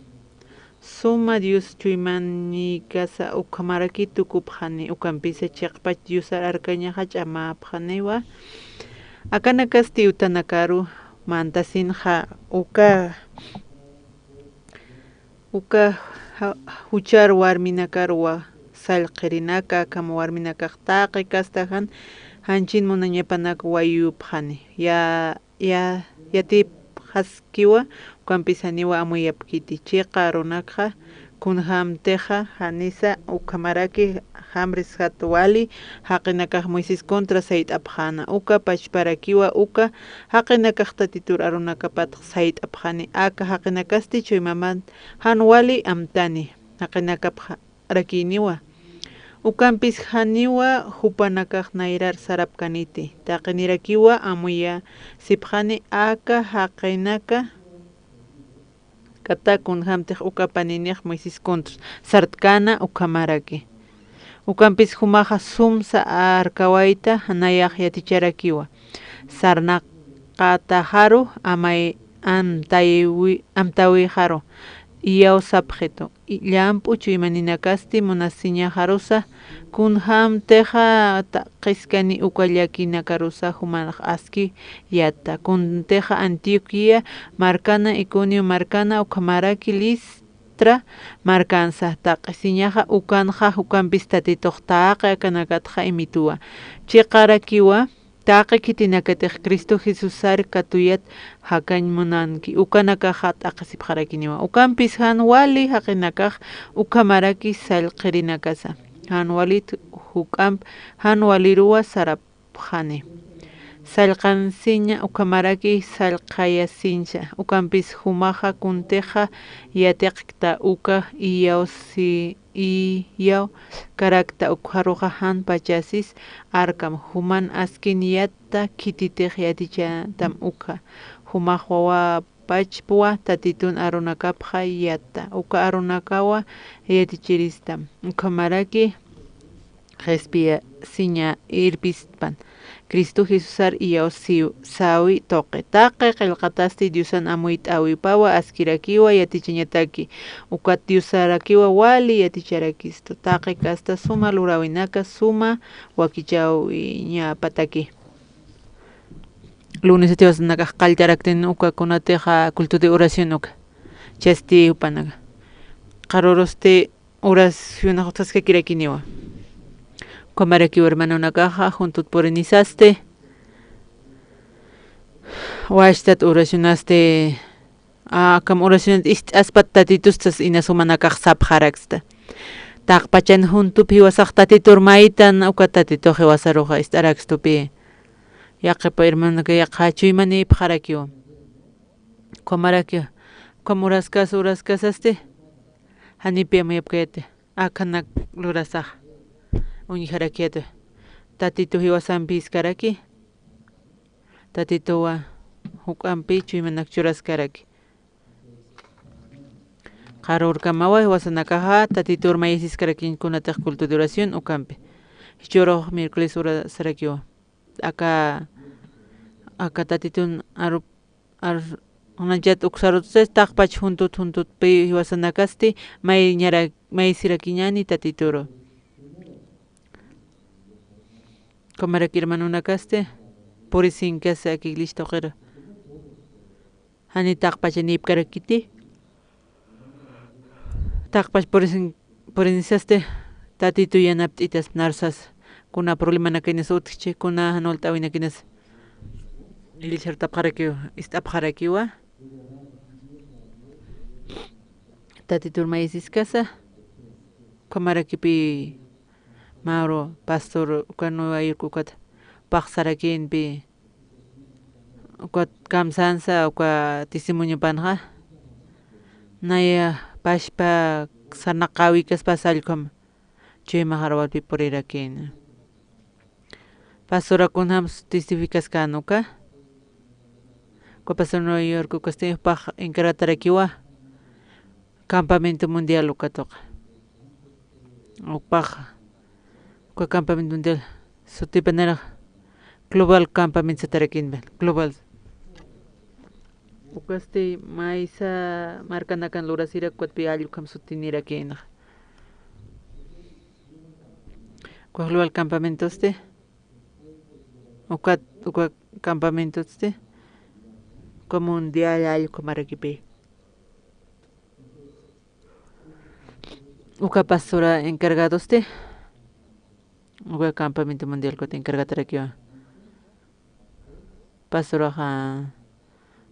Suma Dios chuymanïkasa ukhamaraki tukupxani, ukampisa chiqpach Diosar arkañaxa ch'amäpxaniwa. Akanakasti utanakaru mantasinxa uka Uka ja-, juchar warminakaruwa sallqirinaka, akham warminakax taqi kasta jan, janchin munañapanak wayupxani. Ya, ya, yatipxaskiwa, ukampis janiwa amuyapkiti. Chiqa arunakxa, kunjamtixa, janisa, ukhamaraki, jamrisjat wali, jaqinakax Moisés contra sayt'apxäna. Uka pachparakiwa, uka jaqinakax Tatitur arunakapat sayt'apxani, aka jaqinakasti chuymamat jan wali amtani, jaqinakapxarakiniwa. Ukampis janiwa jupanakax nayrar sarapkaniti, taqinirakiwa amuyasipxani aka jaqinaka, kata kunjamtix uka paninix Moisés contra sartkäna ukhamaraki. Ukampis jumaxa sumsa arkawayta nayax yaticharakiwa. Sarnaqataxaru amay-, amtaywi-, amtawixaru iyawsapxitu. I-, llamp'u chuymaninakasti munasiñaxarusa, kunjamtixa taqiskani uka llakinakarusa jumanx aski yata. Kuntixa Antioquía markana, Iconio markana, ukhamaraki Listra markansa taqisiñaxa, ukanxa, ukampis Tatitux taqi akanakatxa imituwa. Chiqarakiwa, Taqi khitinakatix Cristo Jesusar katuyat jakañ munanki, ukanakaxa t'aqhisipxarakiniwa. Ukampis jan wali jaqinakax ukhamaraki sallqirinakasa. Jan walit juk'amp, jan waliruwa sarapxani. Sallqansiña ukhamaraki sallqayasiñsa. Ukampis jumaxa kuntixa yatiqkta uka iyaw si-, iyaw karakta ukxaruxa jan pachasis arkam. Juman askin yatta khititix yatichatam ukxa. Jumax wawapachpwa Tatitun arunakapxa yatta. Uka arunakawa yatichiristam. Ukhamaraki qhispiyasiña irpispan. Cristo Jesusar iyaw siw-, sawi tuqi. Taqi qillqatasti Diosan amuyt'äwipawa askirakiwa yatichañataki. Ukat Diosarakiwa wali yaticharakistu. Taqi kasta suma luräwinaka suma wakichäwiñapataki. Lunesati wasanakax qalltaraktin uka kunatixa culto de oración uka. Chasti jupanaka. Qharürusti oracionax utjaskakirakiniwa. Ukhamarakiw hermanonakaxa juntut purinisasti. Wachtat oracionasti, a, akham oracionat ist'aspat Tatitustas inas jumanakax sapxaraksta. Taqpachan juntup jiwasax Tatitur maytan, uka Tatitux jiwasaruxa ist'arakstupi. Yaqhipa hermanonaka yaqha chuymanïpxarakiwa. Ukhamaraki, ukham uraskas, uraskasasti, janipi amuyapkayati, akhanak lurasax, uñjarakiyati, Tatitu jiwasampi jiskaraki, Tatituwa juk'ampi chuymanak churaskaraki. Qhar urkamawa jiwasanakaxa, Tatitur mayisiskarakiñ kunatix culto de oración ukampi. Jichhürux miércoles urasarakiwa. Aka, aka Tatitun arup-, ar-, unanchat uksarutsa taqpach juntut, juntutpi jiwasanakasti, may ñara-, mayisirakiñäni Tatituru. Ukhamaraki hermanonakasti, purisinkasa aka iglesia tuqiru. Jani taqpacha nipkarakiti. Taqpach purisin-, purinisasti, Tatitu yanapt'itas narsas. Kuna problemanakainas utjchi, kuna jan walt'äwinakainas. Iglesiar tapxarakiwa, ist'apxarakiwa. Tatitur mayisiskasa. Ukhamarakipi mä uru pastor uka Nueva York ukat paxsarakïnpi. Ukat kamsansa uka testimoniopanxa. Naya pachpa sarnaqäwikaspas allkhum chuyma jarwalpi purirakïna. Pastora kunjams testificaskän uka. Uka pastor Nueva York ukasti jupax encargatarakiwa campamento mundial uka tuqa. Jupax uka campamento mundial sutipanirax global campamento satarakïnpa, global. Ukasti maysa markanakan lurasirak, ukatpi allkhum sutinirakïna. Uka global campamentosti, ukat, uka campamentosti, uka mundial allkhumarakipi. Uka pastora encargadosti, uka campamento mundial ukat encargatarakiwa. Pastoraxa,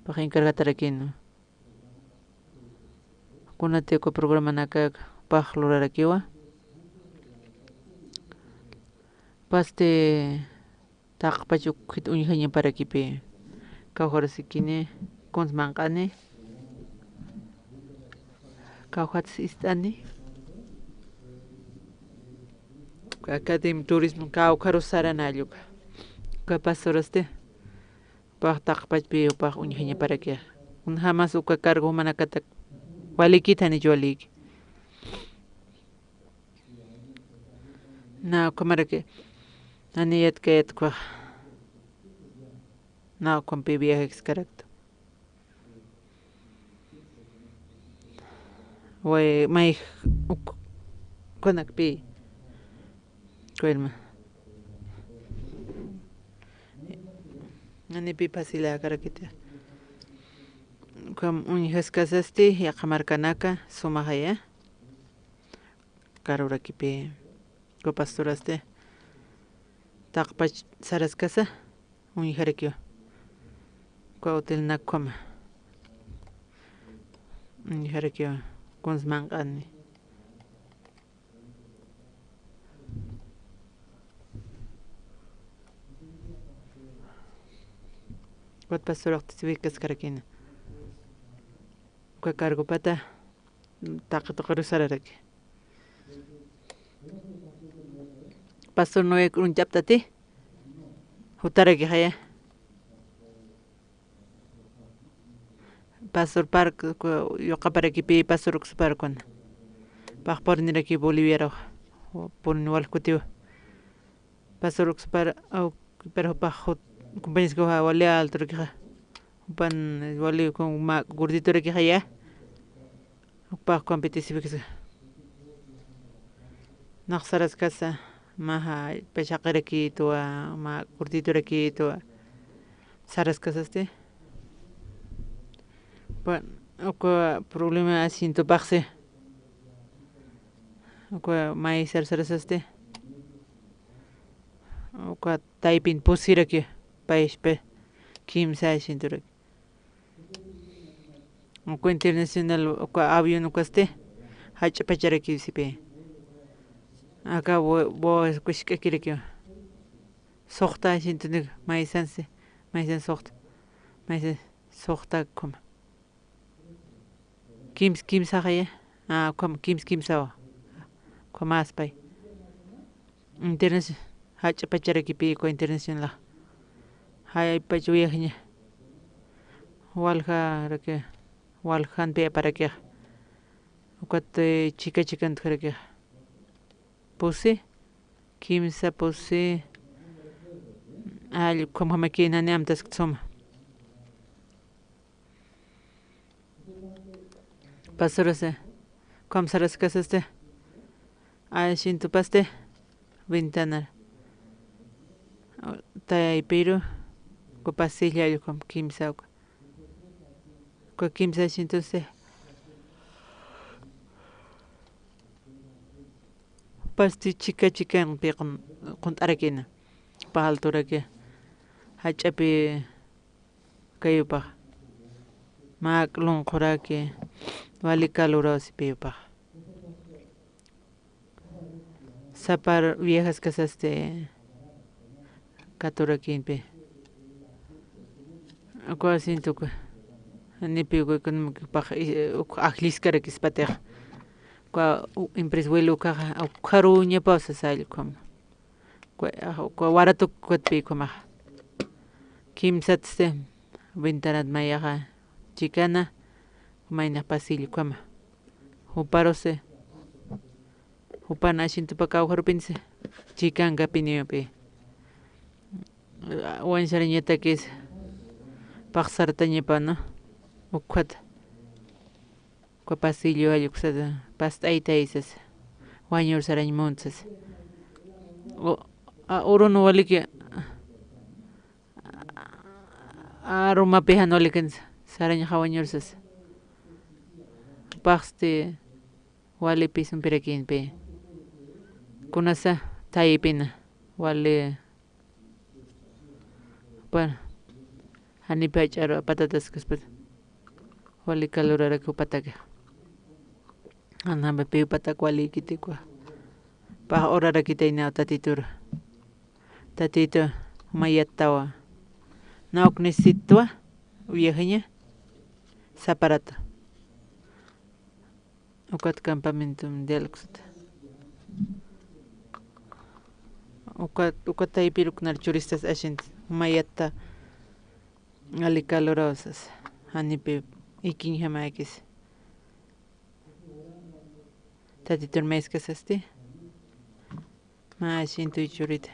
pax encargatarakïna. Kunati uka programanaka pax lurarakiwa. Pasti taqpach ukhit uñjañaparakipi. Kawkharus ikini, kuns manq'ani. Kawkhats ist'ani. Academia turismo kawkharus saranalluka. Uka pastorasti. Jupax taqpachpi jupax uñjañaparaki. Kunjamas uka cargo jumanakatak walikit janich waliki. Na ukhamaraki. Jani yatkayät ukhax. Na ukhampi viajeskarakta. Way, may uk-, kunakpi. Cuerma. Janipi facilakarakiti. Ukham uñjaskasasti, yaqha markanaka, sumaxaya. Karurakipi. Uka pastorasti. Taqpach saraskasa. uñjarakiwa. Uka hotel nakhama. Uñjarakiwa. Kuns manq'ani. Ukat pastor ukat sibikaskarakina. Uka cargopata taqi tuqiru sararaki. Pastor Noé k'urunchaptati. Jutaraki jaya. Pastor Park, ku-, yuqaparakipi Pastor Uksupar kuna. Paqpurnirakï Boliviarux, purni wal kutiwa. Pastor Uksupar, aw, pero jupax jut-, compañeros que wali alturakixa. Jupan wali con ma-, gorditorakixa ya. Jupax competisivikisa. Nax saraskasa, maxa, pachaqirakitu, ma, gorditorakitu, saraskasasti. Bueno, uka problema asientopaxsi. Uka maysar sarasasti. Uka taypin pusiraki, payspi, kimsa asientoraki. Uka internacional, uka avión ukasti, jach'a pacharaki sipi. Aka bo-, bo-, kusk'akiraki. Suxta asientonik, maysansi, maysan suxta, maysan suxta ukhama. Kims, kimsaxaya, ah, ukhama, kims, kimsawa. Ukhamäspay. Internaci-, jach'a pacharakipi uka internacional. Jaypach viajeña. Waljaraki, waljanpi aparaki. Ukat, eh, chika chikantjaraki. Pusi, kimsa pusi. All, ukham jamakïnani amtaskta suma. Pasurasi, ukham saraskasasti. Asientopasti, ventanar. Taypiru, uka pasilla allqum, kimsa uka. Uka kimsa asientosti. Pasti chika chikanpi qun-, qunt'arakina. Palturaki. Jach'api kayupax. Mak lunquraki. Wali calorosipiyupax. Sapar viajaskasasti katurakïnpi. Uka asiento uka. Janipi uka económicopax, eh, uk ajlliskarakïspatix. Uka, u-, empresa vuelo ukaxa, ukxaruñapaw sasalla ukham. Uka, uka waratuk ukatpi ukhamax. Kimsatsti, ventanat mayaxa, chikana, maynax pasilla ukhama. Juparusi, jupan asientopa kawkharupinsi, chikanka piniupi. Wañsarañatakis, paxsartañapana, ukhata. Uka pasillo allqusata past'aytay sasa, wañur sarañ munt sasa. U-, a, urun waliki, a, rumapi jan walikin sarañxa wañur sasa. Paxsti wali pisumpirakïnpi. Kunasa taypina wali Bueno, janipi jach'aru patatas kaspat. Wali caloraraki jupataki. Anampi piw patak wali kitikwa. Pax urarakitaynaw tatituru. Tatitu, mayattawa. Nawk necesitwa, viajeña, saparata. Ukat campamento mundial uksata. Ukat, ukat taypiruknar churistas ashinti. Mayatta ali calorosas. Janipi ikiñjamakis. Tatitur meskasasti. Mä asiento churita.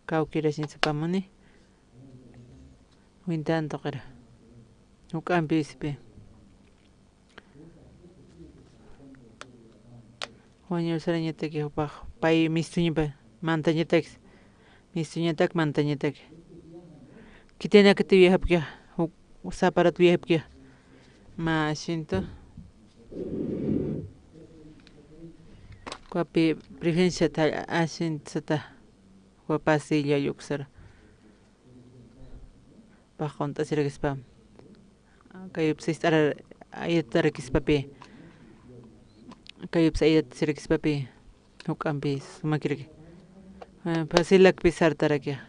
Kawkir asiento sapamuni. Wintan tuqira. Juk'ampi isipi. Wañusarañataki jupax pay mistuñapa mantañatakis. Mistuñatak mantañatak. Khitinakati viajapkixa, juk saparat viajapkixa. Mä asiento. Ukapi preferencia ta asiento sata. Uka pasillo allqusara. Pax qunt'asirakispa. Kayupsa ist'ara, ayatarakispapi. Kayupsa ayatasirakispapi. Juk'ampi sumakiraki. Eh, pasilakpi sartarakixa.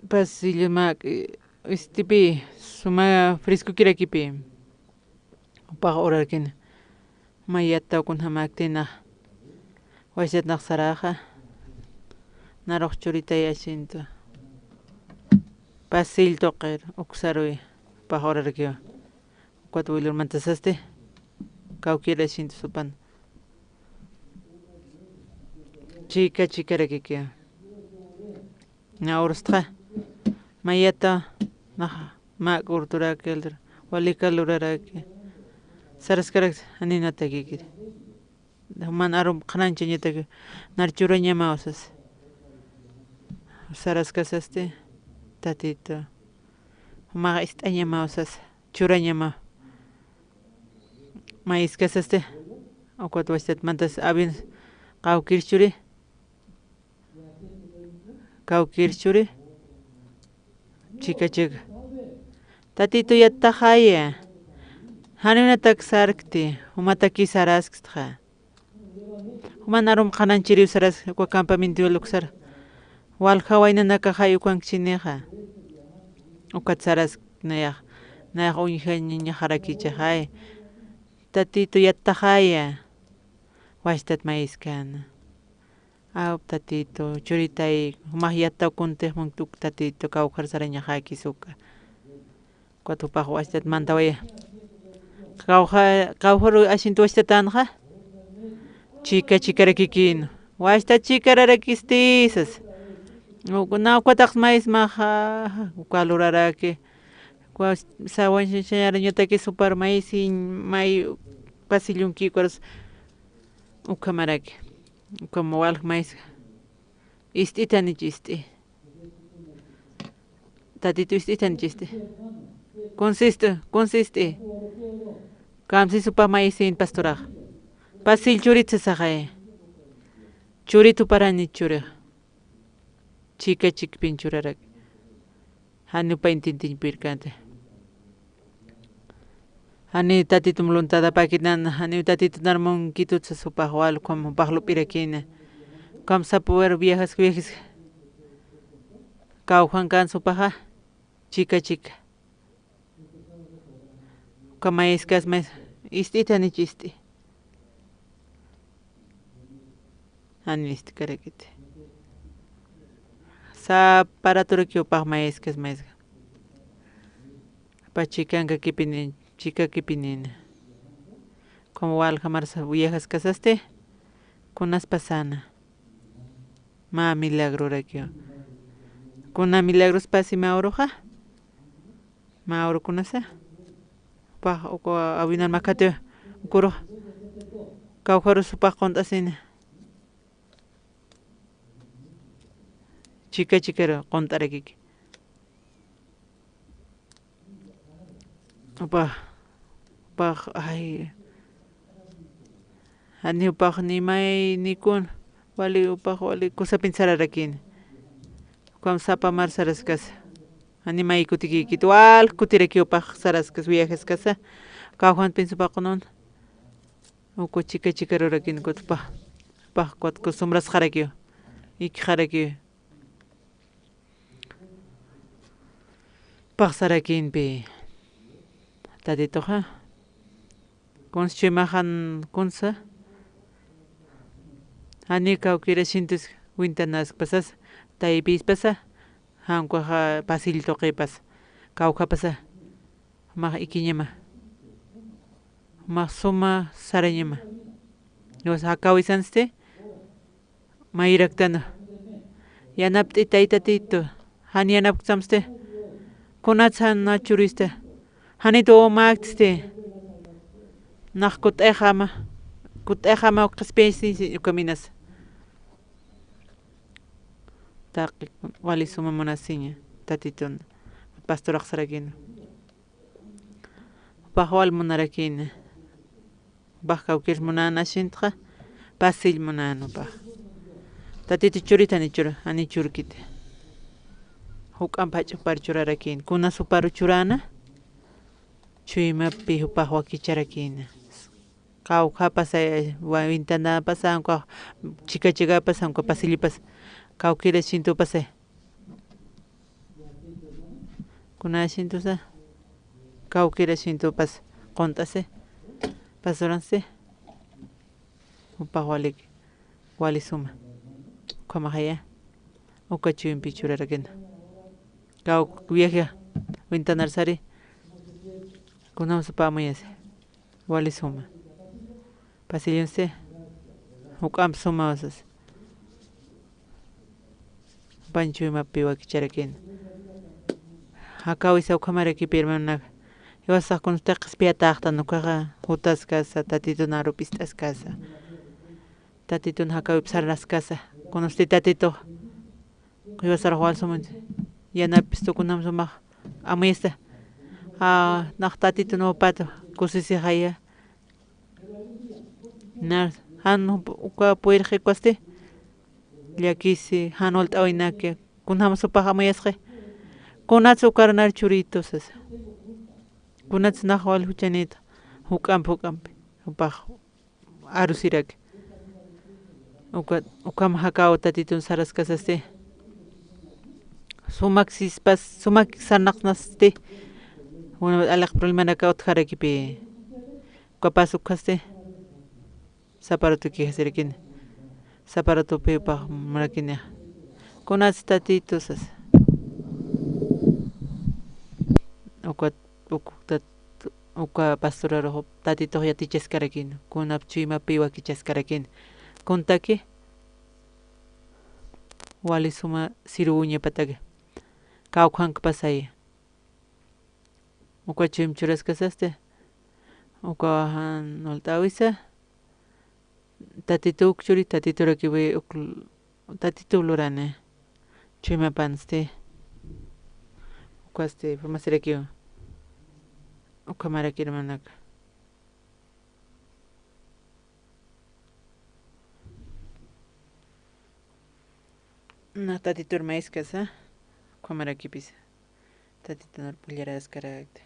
Pasillu mä, eh, istipi, suma frescokirakipi. Jupax urarakina. Mä yattaw kunjamäkti nax. Wasitat nax saraxa. Narux churitay asiento. Pasil tuqir, uksaruy. Jupax urarakiwa. Ukat wilur mantasasti. Kawkir asiento supan. Chika chikarakiki. Na urustxa. Mä yata, nax, mä urturaki, walika luraraki. Saraskarak, janiw natakiki. Juman arum qhanañchañataki. Nar churañamaw sas. Saraskasasti. Tatitu. Jumax ist'añamaw sas. Churañamaw. Mayiskasasti. Ukat wasitat mantas avión qawkir churi. Kawkir churi. Chika chika. Tatitu yattaxaya. Janiw natak sarkti. Jumataki saraskstxa. Juman arum qhanañchiriw saraski, uka campamento luksar. Walja waynanakaxay ukankchinixa. Ukat saraski nayax. Nayax uñjañañaxarakichixay. Tatitu yattaxaya. Wasitat mayiskana. Aw, Tatitu, churitay, jumax yattaw kuntix munktuk, Tatitu, kawkhar sarañaxäkis uka. Ukat jupax wasitat mantawaya. Kawxa, kawxaru asiento wasitatanxa. Chika chikarakikïn. Wasitat chikararakisti sas. Uka, na ukataqs maysmaxa, uka luraraki. Uka sawañchañarañataki supar maysiñ, may pasillunki ukarus. Ukhamaraki, ukham walj maysa. Ist'itanich ist'i. Tatitu ist'itanich ist'i. Kuns ist'i, kuns ist'i. Kamsisupam maysin pastorax. Pasil churit sasaxay. Churit juparanich churix. Chika chikpin churarak. Janiw payintintiñ pirkänti. Janiw Tatitum luntadapäkinan, janiw Tatitu nar munkitut sas jupax wal, ukham jupax lup'irakïna. Ukham sapa wira viajask, viajask. Kawkhankän supaxa, chika chika. Uka mayiskas mayis, ist'itanich ist'i. Janiw ist'karakiti. Sapa raturaki jupax mayiskas mayiskas. Jupax chikanka kipinin, chika kipinin. Como walja marsa viajaskasasti, kunas pasana. Mä milagrorakiw. Kuna milagros pasi mä uruxa. Mä urukunasa. Jupax uka awinan makati ukurux. Kawkharus jupax qunt'asina. Chika chikaru qunt'arakiki. Jupax, jupax, ay. Jani jupax ni may ni kun, wali jupax wali kusapin sararakïna. Ukham sapa mar saraskasa. Jani may kutikïkiti, wal kutiraki jupax saraskasa, viajaskasa. Kawkhanpin supax qunun. Uku chika chikarurakïna ukat jupax, jupax ukat costumbrasxarakiw, ikxarakiw. Paxsarakïnpi. Tatituxa. Kuns chuymax jan kunsa. Jani kawkir asientos wintanäskpasas, taypïspasa, jan ukaxa pasillu tuqipasa, kawkhapasa. Jumax ikiñama. Jumax suma sarañama. Dios jakawisansti. Mayraktana. Yanapt'i taytatitu. Jan yanapksamsti. Kunats jan na churista. Janit wawa mäktisti. Nax kut'ixama. Kut'ixama qhispiyaysi uka minas. Taqi wali suma munasiña. Tatitun. Pastorax sarakïna. Jupax wal munarakïna. Jupax kawkir munän asientoxa, pasil munän jupax. Tatitu churitan chur, jani churkiti. Juk'amp jach'upar churarakïn. Kuna suparu churana, chuymapi jupax wakicharakïna. Kawkhapasa, wa-, ventanapasa, anka chikachikapasa, anka pasillipasa. Kawkira sintupasa. Kuna sintusa. Kawkira sintupas qunt'asi. Pasuransi. Jupax walik, wali suma. Ukhamaxaya. Uka chuympi churarakina. Kaw viaje. Ventanar sari. Kunam supa amuyasi. Wali suma. Pasillunsi. Juk'amp suma usas. Jupan chuymapi wakicharakina. Jakawisa ukhamarakipi, hermanonaka. Jiwasax kuns qhispiyatäxtan ukaxa, jutaskasa, Tatitun arup ist'askasa. Tatitun jakawip sarnaskasa. Kunusti Tatitux. Jiwasarux wal suma yanapis tukunam sumax amuyasta. A, nax Tatitun upat kusisixaya. Na, jan uka puyrxi ukwasti. Llakisi, jan walt'äwinaki. Kunjam supax amuyasxi. Kunats ukar nar churitu sasa. Kunats nax wal juchanita. Juk'amp, juk'ampi. Jupax arusiraki. Uka, ukham jakaw Tatitun saraskasasti. Sumak sispas, sumak sarnaqnasti. Una aliq problemanaka utjarakipi. Ukapas ukhasti. Saparatuki jasirakini. Saparatupi upax murakini. Kunats Tatitu sasa. Uka, uk-, tat-, uka pastorarux Tatitux yatichaskarakini. Kunap chuymapi wakichaskarakini. Kuntaki wali suma siruw uñapataki. Kawkhankpasaya. Uka chuym churaskasasti. Uka jan walt'äwisa. Tatitu uk churi, Tatiturakiwi uk, Tatitu lurani. Chuymapansti. Ukasti, formasirakiw. Ukhamaraki hermanaka. Na Tatitur mayiskasa, ukhamarakipisa. Tatitunur pullaraskarakta.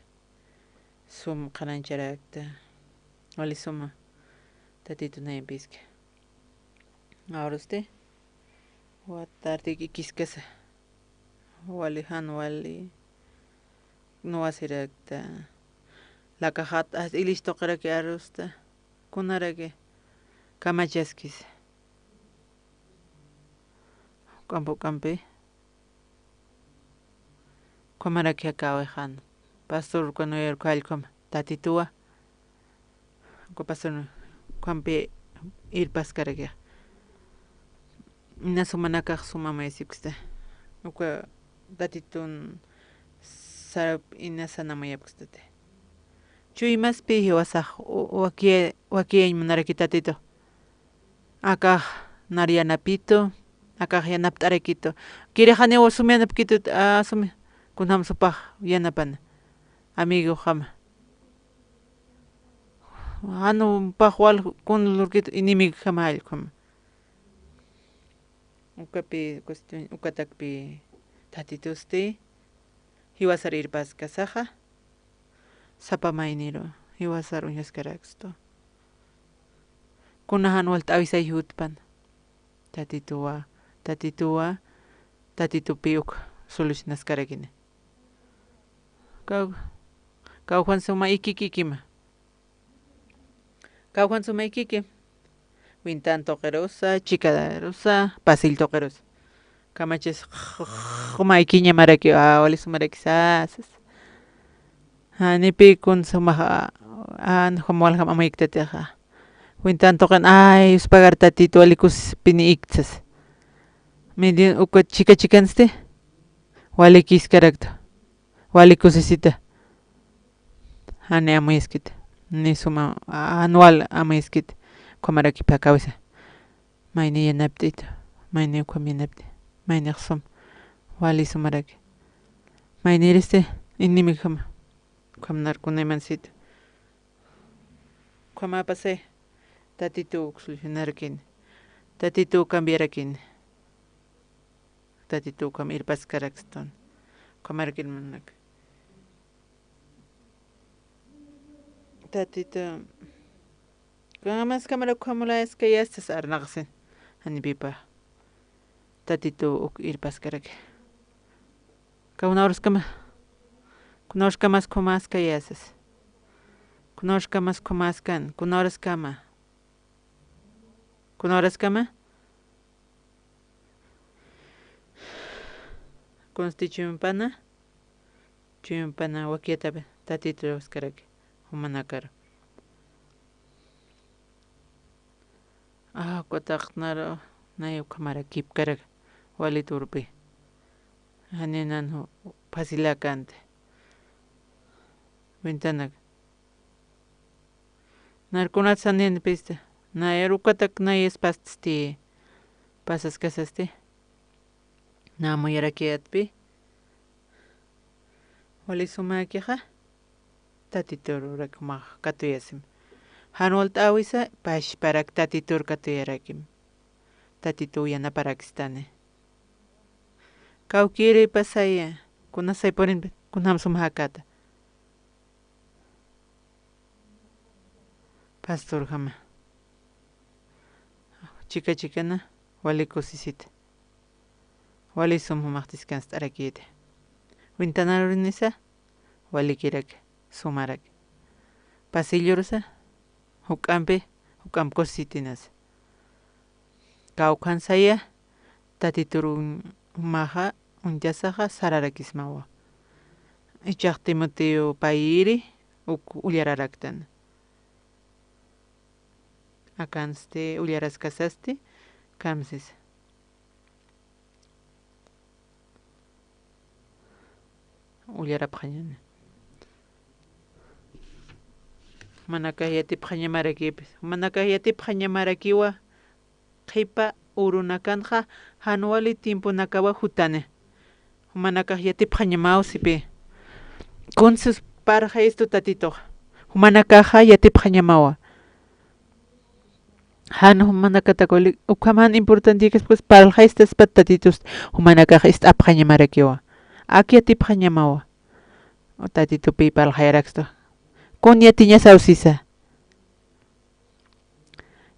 Sum qhanancharakta. Wali suma. Tatitu nayampiski. Arusti. Watartik ikiskasa. Wali jan wali. Nuwasirakta. Lakaxat, as ilis tuqiraki arusta. Kunaraki. Kamachaskis. Juk'amp juk'ampi. Ukhamaraki jakawi jan. Pastor uka nuyar ukhallkhum Tatituwa. Uka pastor ukhampi irpaskaraki. Inas jumanakax suma amuyasipkista. Uka Tatitun sarap inasa amuyapkistati. Chuymaspi jiwasax u-, waki-, wakiyañ munaraki Tatitu. Akax nar yanapitu, akax yanapt'arakitu. Kirixaniw sum yanapkitut, a, sum, kunjam supax yanapana. Amigoxama. Jan jupax wal kun lurkitu, enemigojama jallkhama. Ukapi cuestión, ukatakpi Tatitusti, jiwasar irpaskasaxa, sapa mayniru, jiwasar uñaskarakstu. Kuna jan walt'äwisay jutpan. Tatituwa, Tatituwa, Tatitupi uk solucionaskarakini. Kaw-, kawkhan suma ikikikima. Kawkhan suma ikiki. Wintan tuqirusa, chikarusa, pasill tuqirusa. Kamachis, juma ikiñamaraki, a, wali sumaraki sasas. Janipi kun sumax, a, a, jum waljam amuyiktatixa. Wintan tuqin, ay, uspagar Tatitu wali kusispini iktsas. Midin uka chika chikansti. Wali kiskarakta. Wali kusisita. Jani amuyaskit. Ni suma, a-, jan wal amuyaskit. Ukhamarakipi jakawisa. Mayni yanapt'ita. Mayni ukham yanapt'i. Maynix sum. Wali sumaraki. Mayniristi. Inimikjama. Ukham narkuna imansit. Ukhamapasay. Tatitu solucionarakin. Tatitu cambiarakin. Tatitu ukham irpaskarakstan. Ukhamaraki hermanonak. Tatitu, kunjamas kamara ukhamula iskayastas arnaqsin. Janipipa. Tatitu uk irpaskaraki. Kunawraskama, kunawraskamas khumaskayasas. Kunawraskamas khumaskan, kunawraskama. Kunawraskama. Kunsti chuympana, chuympana wakyatapi Tatitu lawskaraki, jumanakaru. Ah, ukataqnaru nay ukhamarakipkaraki, wali turpi. Janinan ju-, fácil akanti. Ventanak. Narkunat sanin pista. Nayar ukatak nayas paststi. Pasaskasasti. Namuyarakiyatpi. Wali sumakixa. Tatitururak jumax katuyasim. Jan walt'äwisa, pachparak Tatitur katuyarakim. Tatitu yanaparaksitani. Kawkïri pasaya, kunasay purinpi, kunjam sum jakata. Pastorjama. Chika chikana, wali kusisita. Wali sum jumax descanst'arakïti. Ventanarurinisa, walikiraki, sumaraki. Pasillurusa, juk'ampi, juk'amp kusisitinasa. Kawkhan saya, Tatitur jumaxa, uñtasaxa, sararakismawa. Ichax Timoteo payïri, uk ullararaktan. Akansti, ullaraskasasti, kamsisa. Ullarapxañani. Jumanakax yatipxañamarakipis. Jumanakax yatipxañamarakiwa qhipa urunakanxa jan wali tiemponakawa jutani. Jumanakax yatipxañamaw sipi. Kunsis parxayistu Tatitux. Jumanakaxa yatipxañamawa. Jan jumanakatak wali, ukham jan importante yäkispas parlxaystaspat Tatitust, jumanakax ist'apxañamarakiwa. Ak yatipxañamawa. Tatitupi parlxayarakstu. Kun yatiñasaw sisa.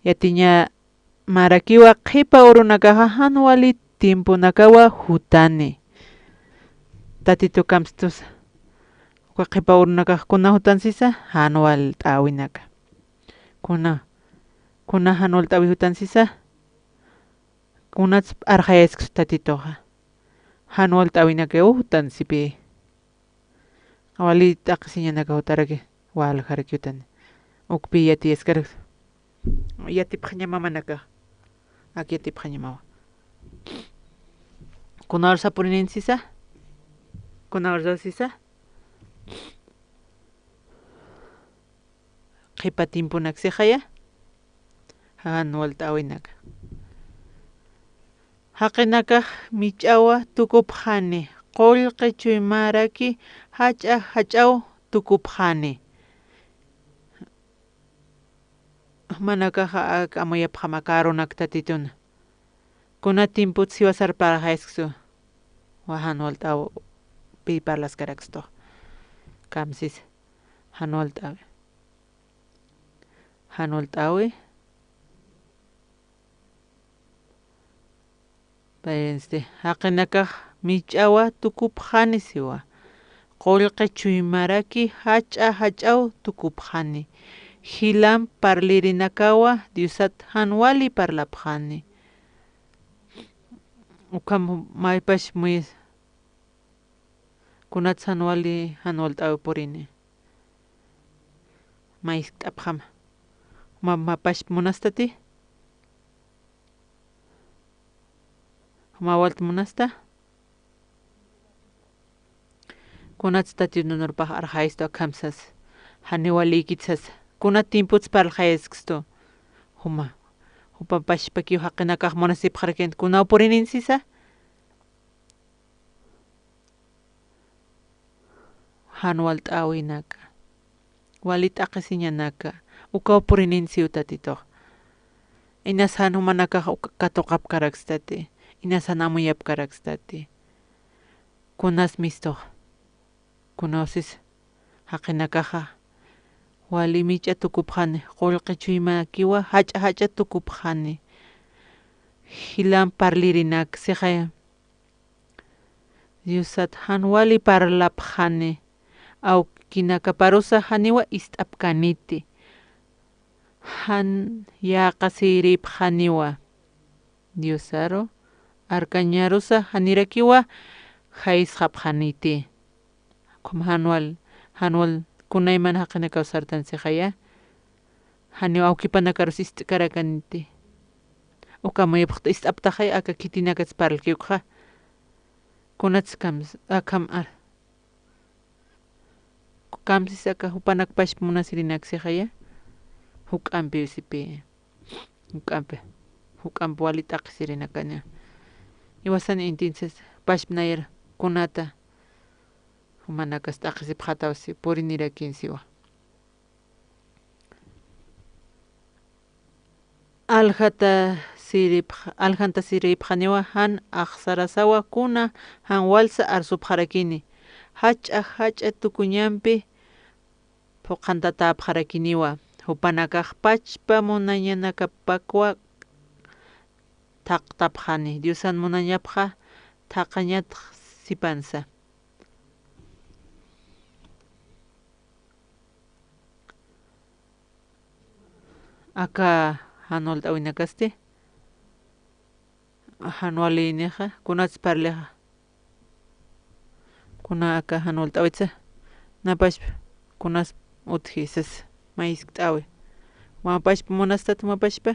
Yatiñamarakiwa qhipa urunakaxa jan wali tiemponakawa jutani. Tatitu kamstusa. Uka qhipa urunakax kuna jutan sisa, jan walt'äwinaka. Kuna, kuna jan walt'äwi jutan sisa, kunats arxayasksu Tatituxa. Jan walt'äwinakaw jutan sipi. Wali t'aqhisiñanakaw jutaraki, waljaraki jutani. Ukpi yatiyaskaraksa. Yatipxañamamanakax. Ak yatipxañamawa. Kunawrsa purinin sisa? Kunawrsa sisa? Qhipa tiemponak sixaya, jan walt'äwinaka. Jaqinakax mich'awa tukupxani, qullqi chuymaraki jach'a jach'aw tukupxani. Jumanakaxa ak amuyapxam aka arunak Tatituna. Kuna tiempot siwasar parlxayasksu. Wa jan walt'äwi pi parlaskarakstu. Kamsis. Jan walt'äwi. Jan walt'äwi. Parensti, jaqinakax mich'awa tukupxani siwa. Qullqi chuymaraki jach'a jach'aw tukupxani. Jilam parlirinakawa Diosat jan wali parlapxani. Ukham maypash muy Kunats jan wali, jan walt'äwi purini. Mä jiskt'apxama. Mä, mä pasp munastati. Mä walt munasta. Kunats Tatitunurpax arxayistu akham sas. Jani walïkit sas. Kuna tiempots parlxayaskstu. Juma. Jupa paspakiw jaqinakax munasipxarakint. Kunaw purinin sisa. Jan walt'äwinaka, wali t'aqhisiñanaka, ukaw purinin siw Tatitux. Inas jan jumanakax uka katuqapkarakstati, inas jan amuyapkarakstati. Kunas mistux, kunawsis jaqinakaxa, wali mich'a tukupxani, qullqi chuymakiwa jach'a jach'a tukupxani, jilam parlirinak sixaya. Diosat jan wali parlapxani, awkinakaparusa janiwa ist'apkaniti, jan yäqa siripxaniwa. Diosaru arkañarusa janirakiwa jayisxapxaniti. Ukham jan wal, jan wal kunayman jaqinakaw sartan sixaya. Janiw awkipanakarus ist'karakaniti. Uka amuyapxta ist'aptaxay aka khitinakats parlkiwkxa. Kunats kams, akham ar. Kamsis aka jupanak pachpa munasirinak sixaya. Juk'ampi usipi. Juk'ampi. Juk'ampi wali t'aqhisirinakaña. Iwasan entonces pachpa nayar kunata. Jumanakas t'aqhisipxatawsi purinirakinsiwa. Aljata siripx-, aljanta siripxaniwa jan axsarasawa kuna jan walsa arsupxarakini. Jach'a, jach'a tukuñampi phuqhantatäpxarakiniwa. Jupanakax pachpa munañanakapakwa thaqtapxani. Diosan munañapxa thaqañatx sipansa. Aka jan walt'äwinakasti, jan walinixa, kunats parlixa. Kuna aka jan walt'äwitsa, na pachpa, kunas utji sas, mayiskt'äwi. Mä pachpa munastat, mä pachpa,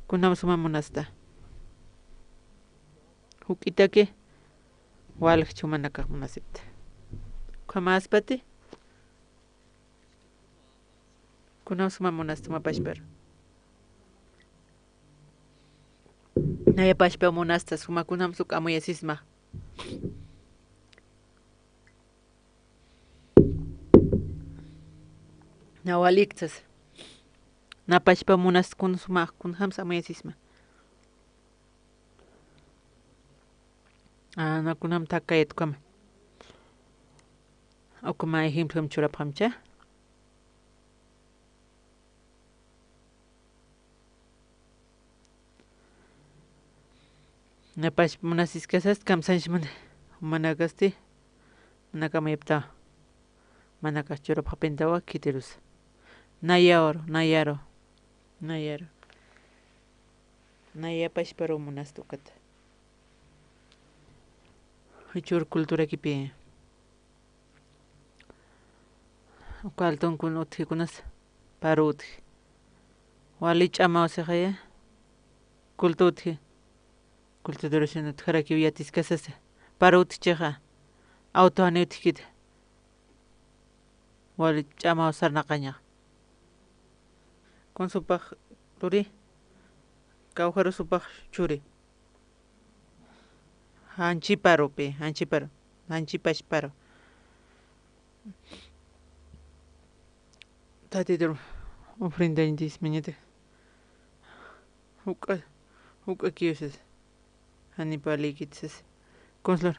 kunam suma munasta. Juk'itaki, walj jumanakax munasipta. Ukhamäspati, kunam suma munasta mä pachparu. Naya pachpa munasta suma kunam suk amuyasisma. Na waliktas. Na pachpa munasta kun suma kunjams amuyasisma. Ah, na kunam thakayat ukama. Ukama ejemplom churapxamcha. Na pachpa munasiskasas kamsañs mana, manakasti, manakamayapta, manakax churapxapintawa khitirus. Nayaru, nayaru, nayaru. Naya pachparu munasta ukata. Jichhür culturakipi. Uka altunkun utji kunas, paru utji. Wali ch'amaw sixaya. Culto utji. Culto de oración utjarakiw yatiskasasa. Paru utjichixa. Auto janiw utjkiti. Wali ch'amaw sarnaqañax. Kun supax turi. Kawjaru supax churi. Janchiparupi, janchiparu, janchipachparu. Tatitur ofrendañatismañati. Juk'a, juk'a kiwsas. Janipa likitsas. Kunslur.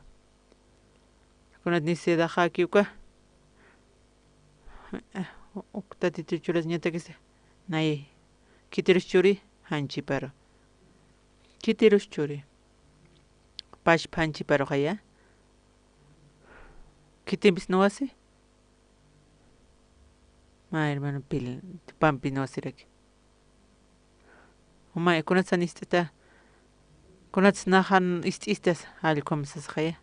Kunat necesidadaxakiwka. Uk tatitur churasñatakisa. Nay. Khitirus churi, janchiparu. Khitirus churi. Pachpa janchiparuxaya. Khitimpis nuwasi. Mä hermano pil, pampi nuwasiraki. Jumay, kunatsan ist'ita, kunatsan naxan ist'istas, allkum sasxaya.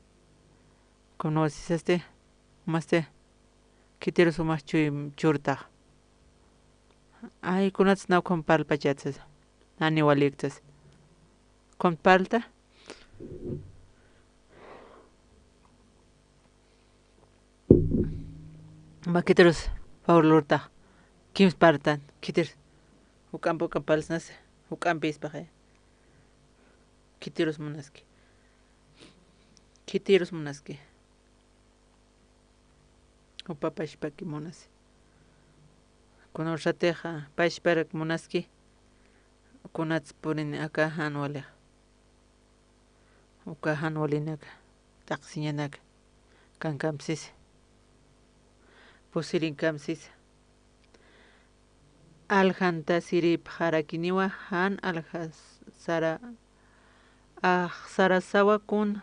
Kun nuwasisasti, jumasti, khitirus jumax chuy, churtax. Ay, kunatsa naw ukham parlpachat sasa. Nani waliktas. Ukham parlta. Mä khitirus, favor lurtax. Kims parltan, khitir. Juk'amp, juk'amp parlsnasa. Juk'ampispaxaya. Khitirus munaski. Khitirus munaski. Jupa pachpaki munasi. Kuna ursatixa pachparak munaski. Kunats purini aka jan walixa. Uka jan walinaka. taqsiñanak kankamsisa, pusirinkamsisa. Aljantasiripxarakiniwa, jan aljasara, ajsarasawa kun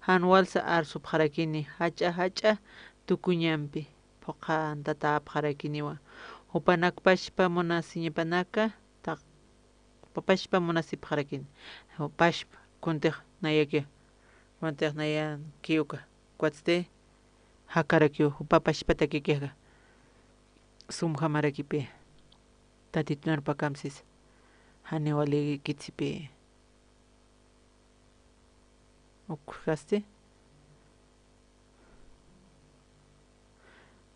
jan walsa arsupxarakini, jach'a jach'a tukuñampi phuqhantatäpxarakiniwa. Jupanak pachpa munasiñapanaka, taq-, pachpa munasipxarakini. Pachpa, kuntix nayaki, kuntix nayanki uka, ukatsti jakarakiw, jupa pachpatakikixa. Sumjamarakipi. Tatitunarpakamsis. Janiw walikitsipi. Ukasti.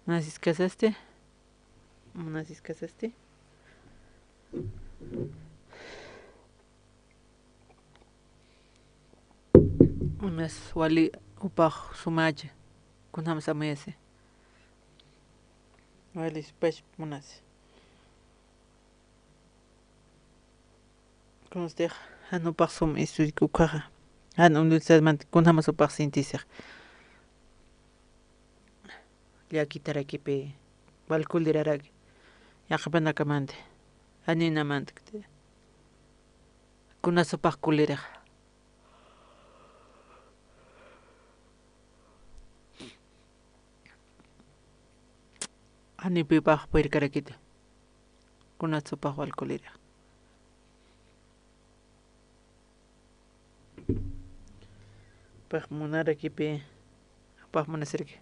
Munasiskasasti. Munasiskasasti. Unas wali jupax sumächi, kunjams amuyasi. Wali supax munasi. Kunstix, jan jupax sum ist'uyki ukhaxa. Jan universidadmant, kunjams jupax sintisix. Llakitarakipi, wal kuliraraki. Yaqhipanakamanti, janinamant, kunas jupax kulirix. Janipipax purirkarakiti. Kunas jupax wal kulirix. Jupax munarakipi, jupax munasiraki.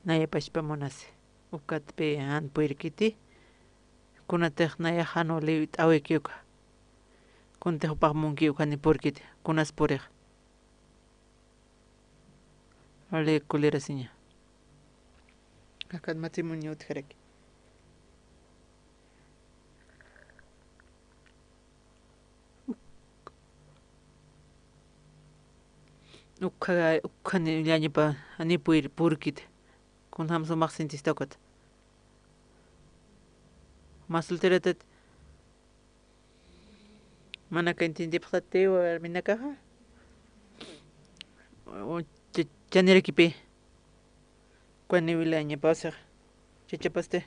Naya pachpa munasi. Ukatpi jan purirkiti. Kunatix nayax jan wali t'awiki uka. Kuntix jupax munki uka ni purkiti. Kunas purix. Wali kulirasiña. Akat matrimonio utjaraki. Ukha, ukhani llañapa, jani purir, purkit. Kunjams sumax sintista ukat. Mä solteratat. Manaka entiendipxtati warminakaxa. O, cha-, chanirakipi. Uka niwila ñapawsix. Chachapasti.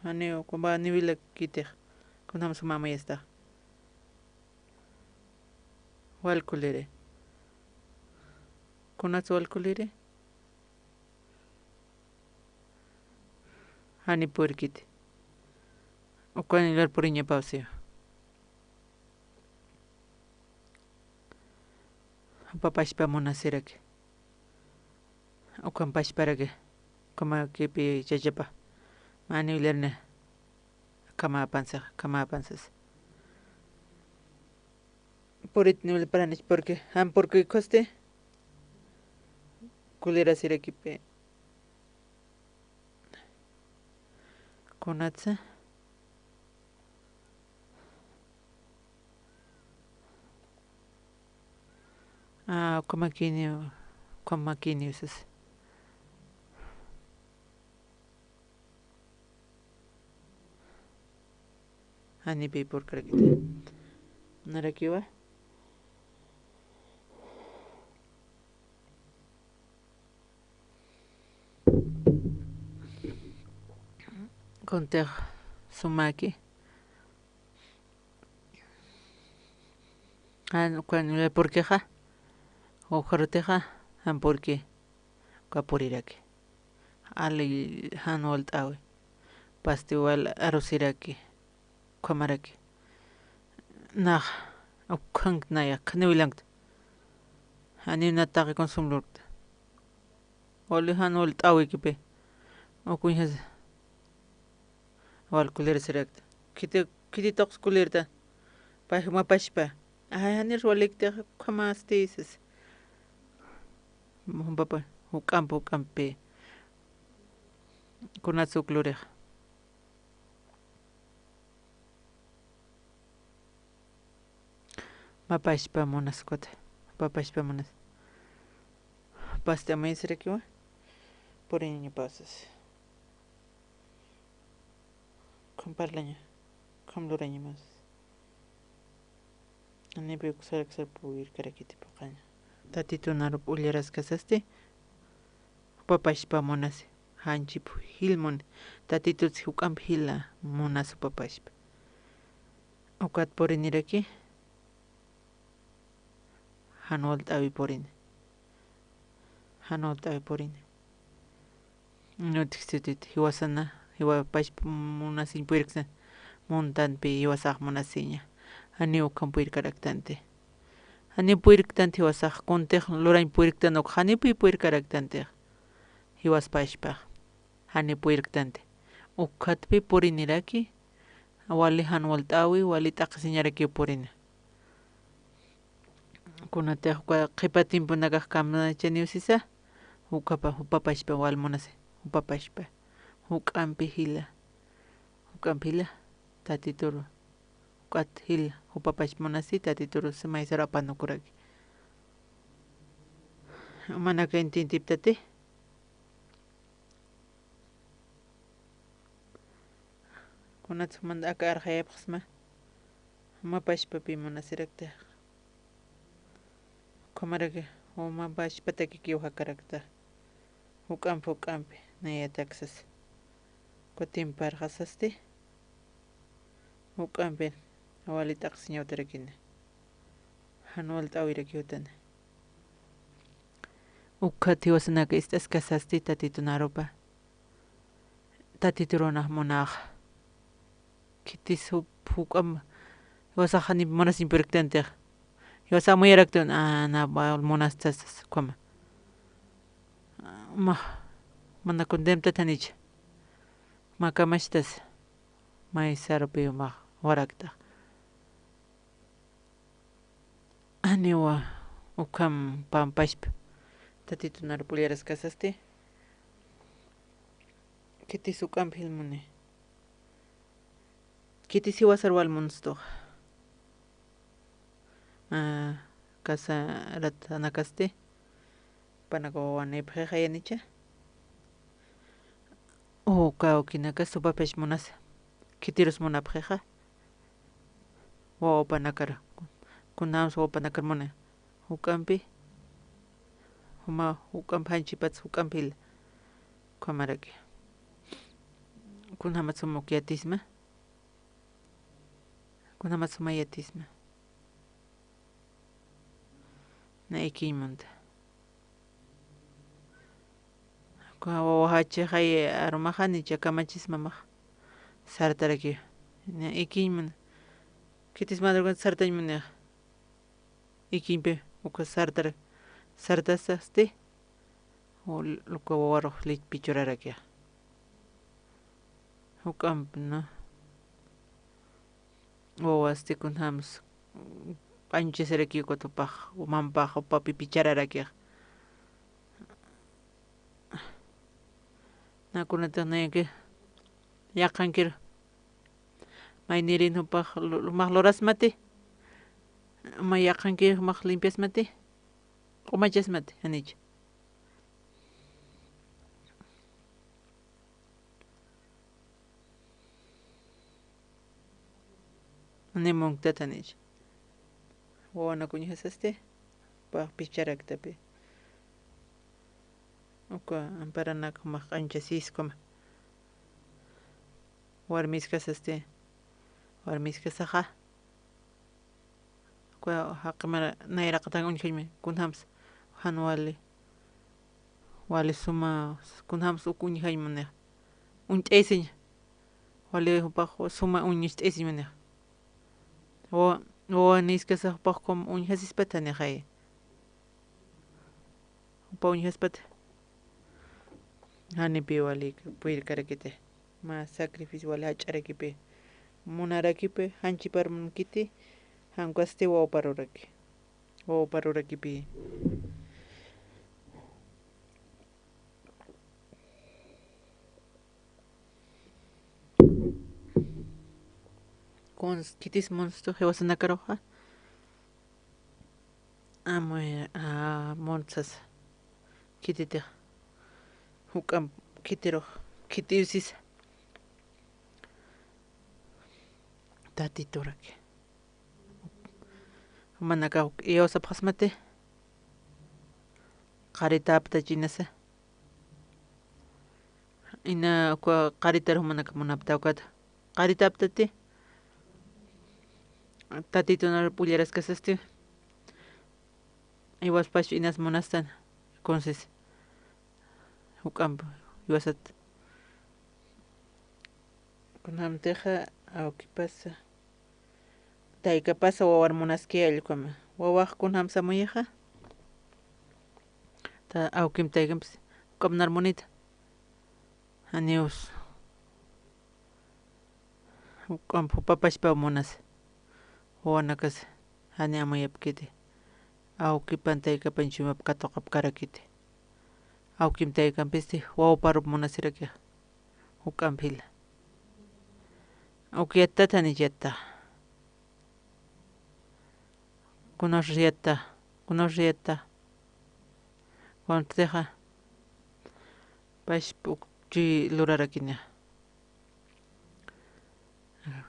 Janiw, uka mä niwilakitix. Kunjams suma amuyasta. Wal kuliri. Kunats wal kuliri. Jani purkiti. Ukan lugar puriñapawsiwa. Jupa pachpa munasiraki. Ukan pachparaki. Ukhamakipi chachapa. Mä niwilarni. Kamapansa, kamapansas. Purit niwil paranich, porque jan purki ukhasti. Kulirasirakipi. Kunatsa. Ah, ukhamakiniw, ukhamakiniw sas. Janipi purkarakiti. Narakiwa. Kuntix sumaki. Jan ukan purkixa, ukarutixa, jan purki, uka puriraki. Ali jan walt'awi. Pasti wal arusiraki. Ukhamaraki. Nax, ukhank naya, khaniwilankt. Janiw nat taqi kun sum lurkta. Wali jan walt'awikipi. Ukuñjas. Wal kulirasirakta. Khiti, khiti tuqs kulirta. Pay juma pachpa. Ay, janir waliktix ukhamasti sas. Jumpapa, juk'amp, juk'ampi. Kunats uk lurix. Mä pachpa munas ukat. Mä pachpa munas. Pasti amuyasirakiwa. Puriñañapawsas. Ukham parlaña. Ukham lurañamas. Janipi uksar uksar purkarakiti phuqhaña. Tatitun arup ullaraskasasti, jupapachpa munasi, janchip jil muni, Tatitutsi juk'amp jila munasi jupapachpa. Ukat puriniraki, jan walt'äwi purini. Jan walt'äwi purini. Utjkiti, jiwasana, jiwapachpa munasiñ purirktan, muntanpi jiwasax munasiña. Janiw ukham purirkaraktanti. Janiw purirktanti jiwasax, kuntix lurañ purirktan uk, janiw purirkaraktantix. Jiwaspachpax. Janiw purirktanti. Ukatpi puriniraki, wali jan walt'äwi, wali t'aqhisiñarakiw purina. Kunatix uka qhipa tiemponakax kamachaniw sisa, ukapa, jupapachpa wal munasi, jupapachpa, juk'ampi jila, juk'ampi jila, Tatituru, ukat jila, jupapachpa munasi, Tatituru, si maysaru apanukuraki. Manaka entiendiptati. Kunats jumanta aka arxayapxsma, jumapachpapi munasirakta. Ukhamaraki, jumapachpatakikiw jakarakta. Juk'amp, juk'ampi, nayataksas. Kutimparxasasti. Juk'ampi, wali t'aqhisiñawtarakini. Jan walt'äwirakiw utani. Ukat jiwasanaka ist'askasasti Tatitun arupa. Tatiturunx munaxa. Khitis ju-, juk'amp, jiwasax janip munasiñ puriktantix. Jiwasax amuyaraktun, a, na, wal munastasas, ukhama. Ma, mana kuntimtat janicha. Ma kamachtas. Maysarupiw max warakta. Janiwa ukham pampachpa, Tatitun arup ullaraskasasti. Khitis juk'amp jil muni. Khitis jiwasar wal munstux. A, casarat anakasti. Jupanaka wawanipxixa yanicha. Uka ukinakas jupapach munasa. Khitirus munapxixa. Wawapanakar. Kunjams wawapanakar muni. Juk'ampi. Juma juk'amp janchipats juk'amp jila. Ukhamaraki. Kunjamats juma uk yatisma. Kunjamats juma yatisma. Na ikiñ munta. Uka wawa jachixay arumaxa nicha kamachis mamax. Sartarakiw. Na ikiñ mun. Khitis madrugan sartañ munixa. Ikiñpi uka sartar-, sartasasti, u-, uka wawarux lechpi churarakixa. Juk'amp, ¿no? Wawasti kunjams q'añchasiraki ukat jupax, mampax jupapi pichararakixa. Nakunatix nayaki yaqhankir. Maynirin jupax lu-, jumax lurasmati. May yaqhankir jumax limpiasmati. Q'umachasmati, janich. Ni munktat janich. Wawanak uñjasasti, jupax picharaktapi. Uka amparanak jumax q'añchasïskuma. Warmiskasasti, warmiskasaxa. Uka jaqimar nayraqatan uñjañmuni, kunjams jan wali, wali suma, kunjams uk uñjañmunixa. Uñt'aysiñ, wali jupax suma uñt'aysiñmunixa. Wa-, wawaniskasa jupax kum uñjasispat janixay. Jupa uñjaspati. Janipi wali purirkarakiti. Mä sacrificio wali jach'arakipi. Munarakipi, janchipar munkiti, jan ukasti wawaparuraki. Wawaparurakipi. Kuns, khitis munstu jiwasanakaruxa. Amuy, a, muntsas. Khititix. Juk'amp khitirux, khitiw sisa. Tatituraki. Jumanakax iyawsapxasmati. Qaritäptach inasa. Ina uka qaritar jumanaka munapta ukata. Qaritäptati. Tatitunar ullaraskasasti. Jiwaspachu inas munastan. Entonces, juk'amp jiwasat. Kunjamtixa awkipasa, taykapasa wawar munaskayalla ukhama. Wawax kunjam samuyixa? Ta awkimp taykampis juk'amnar munita. Janiw. Juk'amp jupa pachpaw munasa. Wawanakasa jani amuyapkiti. Awkipan taykapan chuymap katuqapkarakiti. Awkimp taykampisti wawaparup munasirakixa. Juk'amp jila. Uk yattata janicha yattaxa. Kunasr yattaxa. Kunasr yattaxa. Kuntixa. Pachpa ukchi lurarakinixa.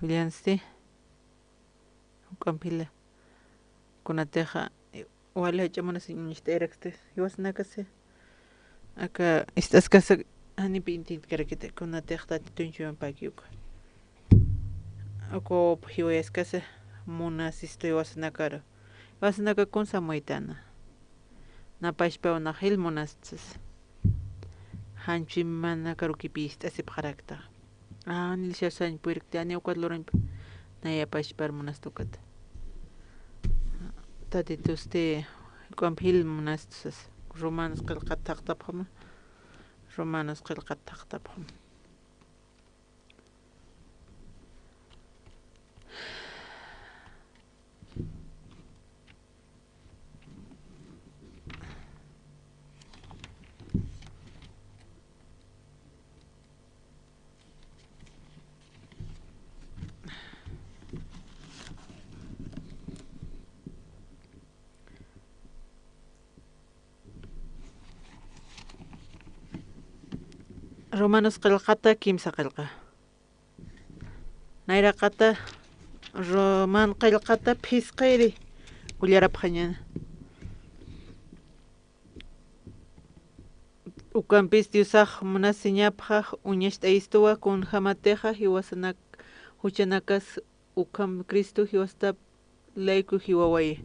Willansti. Juk'amp jila. Kunatixa, wali jach'a munasiñ uñacht'ayaraksti, jiwasanakasi. Aka, ist'askasa, janipï intintkarakiti, kunatix Tatitun chuymapaki uka. Uka wawap jiwayaskasa, munasistu jiwasanakaru. Jiwasanaka kun samuytana. Na pachpaw nax jil munastsas. Jan chuymanakaru kipïst'asipxarakta. Ah, nilshasañ purirkti, janiw ukat lurañpa. Naya pachpar munasta ukata. Tatitusti, juk'amp jil munastsas. Romanos qillqat thaqtapxama. Romanos qillqat thaqtapxama. Romanos qillqata kimsa qillqa. Nayraqata Roman qillqata phisqiri ullarapxañäni. Ukampis Diosax munasiñapxax uñacht'ayistuwa kunjamatixa jiwasanak juchanakas ukham Cristo jiwastap layku jiwawayi.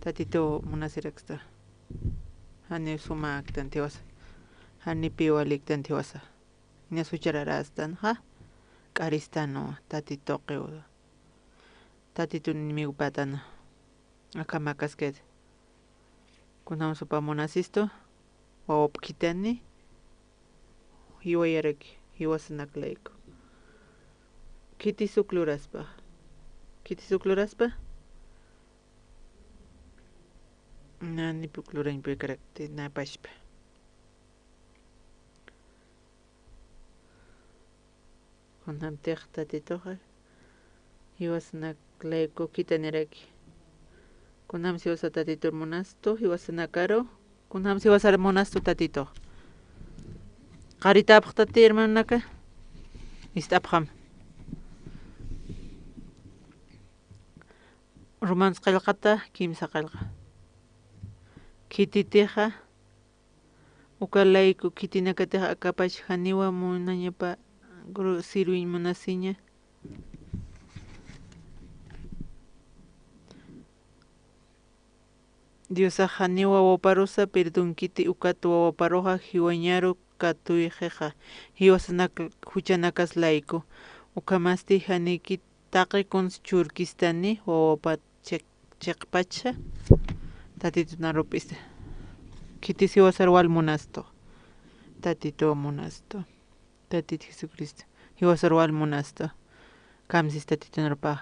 Tatituw munasiraksta. Janiw sumäktanti jiwasa. Janipï walïktanti jiwasa. Inas juchararastanxa, k'aristanwa, Tati tuqiw. Tatitun enemigopätana. Akhamakaskit. Kunjamsa jupa munasistu, wawap khithani, jiwayaraki, jiwasanak layku. Khitis uk luraspa. Khitis uk luraspa. Nanipï uk lurañ puykarakti, na pachpa. Kunjamtix Tatituxa, jiwasanak layku khitaniraki. Kunjams jiwasa Tatitur munastu, jiwasanakaru. Kunjams jiwasar munastu Tatitux. Qaritäpxtati, hermanonaka. Ist'apxam. Romanos qillqata, kimsa qillqa. Khititixa, uka layku khitinakatixa akapach janiwa munañapa gru-, sirwiñ munasiña. Diosax janiw wawaparusa perdonkiti ukat wawaparuxa jiwañaru katuyxixa, jiwasanak juchanakas layku. Ukhamasti janïkit taqi kuns churkistani wawapa chiq-, chiqpacha. Tatitun arup'ista. Khitis jiwasar wal munastu. Tatituw munastu. Tatit Jesucristo. Jiwasar wal munastu. Kamsis Tatitun arupax.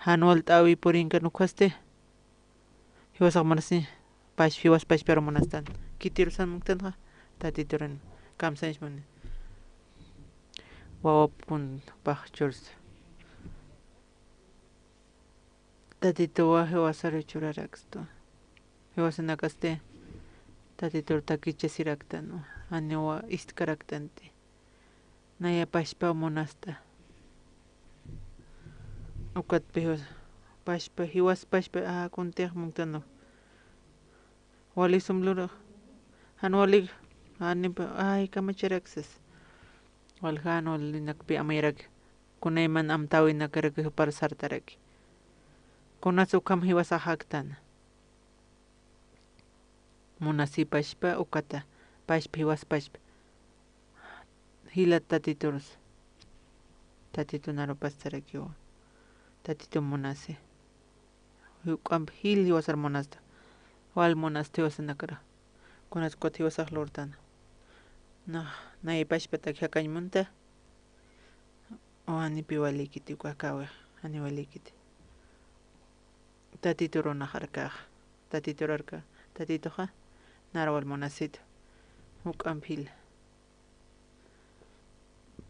Jan walt'äwi purinkan ukhasti. Jiwasax munasiñ, pach-, jiwas pachparu munastan. Khitirusan munktanxa, Tatituran kamsañs muni. Wawap kun pax chursa. Tatituwa jiwasaru churarakstu. Jiwasanakasti, Tatitur takichasiraktanwa. Janiwa ist'karaktanti. Naya pachpa munasta. Ukatpï jiwas, pachpa, jiwas pachpa, ah, kuntix munktanwa. Wali sum lurux, Jan wali, janipa, ay, kamacharak sas. Walja jan walinakpi amuyaraki. Kunayman amtäwinakarak jupar sartaraki. Kunas ukham jiwasax jaktan. Munasipashpa ukata, pashpa jiwaspashpa. Jila Tatiturus. Tatitu narupas sarakiwa. Tatitu munasi. Juk'amp jil jiwasar munasta. Wal munasti jiwasanakara. Kunas kut jiwasax lurtana. Na, naypashpatak jakañ munta. O janipi walikiti, uka kawix, jani walikiti. Tatitu runaxarkax, Tatiturarka, Tatituxa, narawal munasitu, juk'amp jila.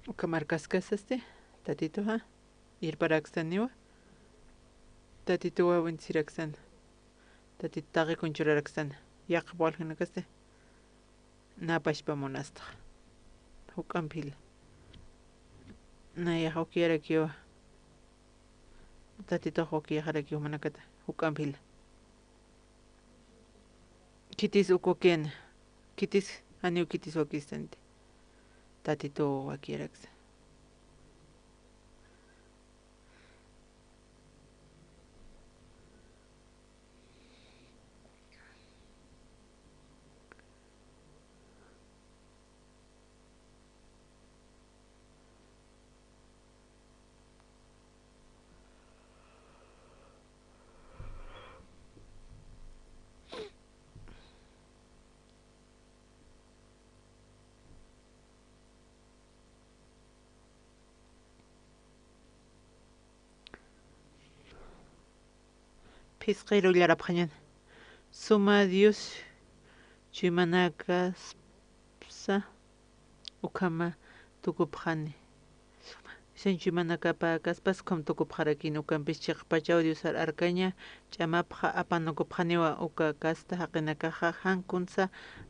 Ukham arkaskasasti, Tatituxa, irparaksaniwa, Tatituwa bendeciraksana, Tatitu taqi kunchuraraksan, yaqhap waljanakasti. Napashpa munasta. Juk'amp jila. Nayax ukiyarakiwa. Tatitux ukiyarakiwa manakata. Juk'amp jila. Khitis uk ukiana. Khitis, janiw khitis ukistanti. Tatitu wakiyaraksa. Phisqiru llarapxañan. Suma Dios chuymanakapsa ukhama tukupxani. Isan chuymanakapäkaspas ukham tukupxarakini, ukampis chiqpachaw Diosar arkaña ch'amapxa apanukupxaniwa, uka kasta jaqinakaxa jan kunsa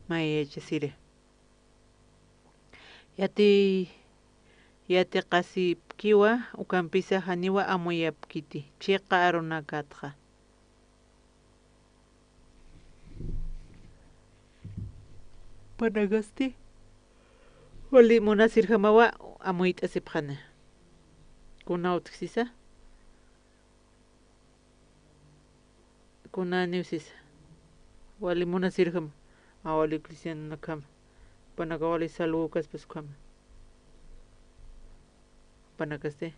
mayayachasiri. Yati, yatiqasipkiwa, ukampisa janiwa amuyapkiti, chiqa arunakatxa. Panakasti, wali munasirjamawa amuyt'asipxani. Kuna utjsisa. Kunaniw sisa. Wali munasirjam. A, wali cristianonakjam. Panaka wali salvokaspas ukham. Panakasti.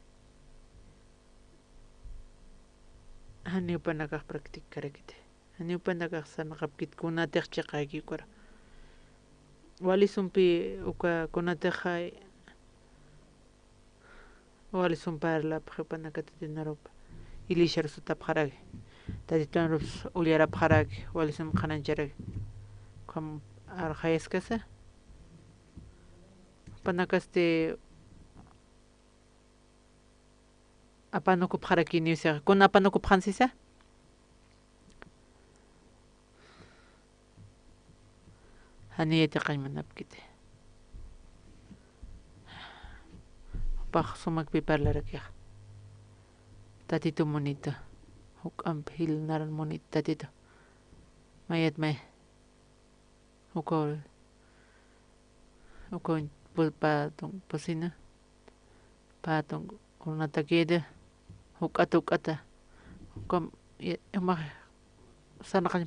Janiw panakax practicarakiti. Janiw panakax sarnaqapkit kunatix chiqäki ukara. Wali sumpi uka kunatix Wali sum parlapxi panaka Tatitu narupa. Iglesiar sutapxaraki. Tatitu narups ullarapxaraki. Wali sum qhanañcharaki. Ukham arxayaskasa. Panakasti apanukupxarakiniw sisa. Kuna apanukupxan sisa? Janiw yatiqañ munapkiti. Jupax sumakpi parlarakixa. Tatitu munita. Juk'amp jil naran munita Tatitu. Mayat may. Ukaw, ukaw pu-, pä tun-, pusina. Pä tunka urnatakïta, juk'at juk'ata, juk'amp, ya, jumax sarnaqañ,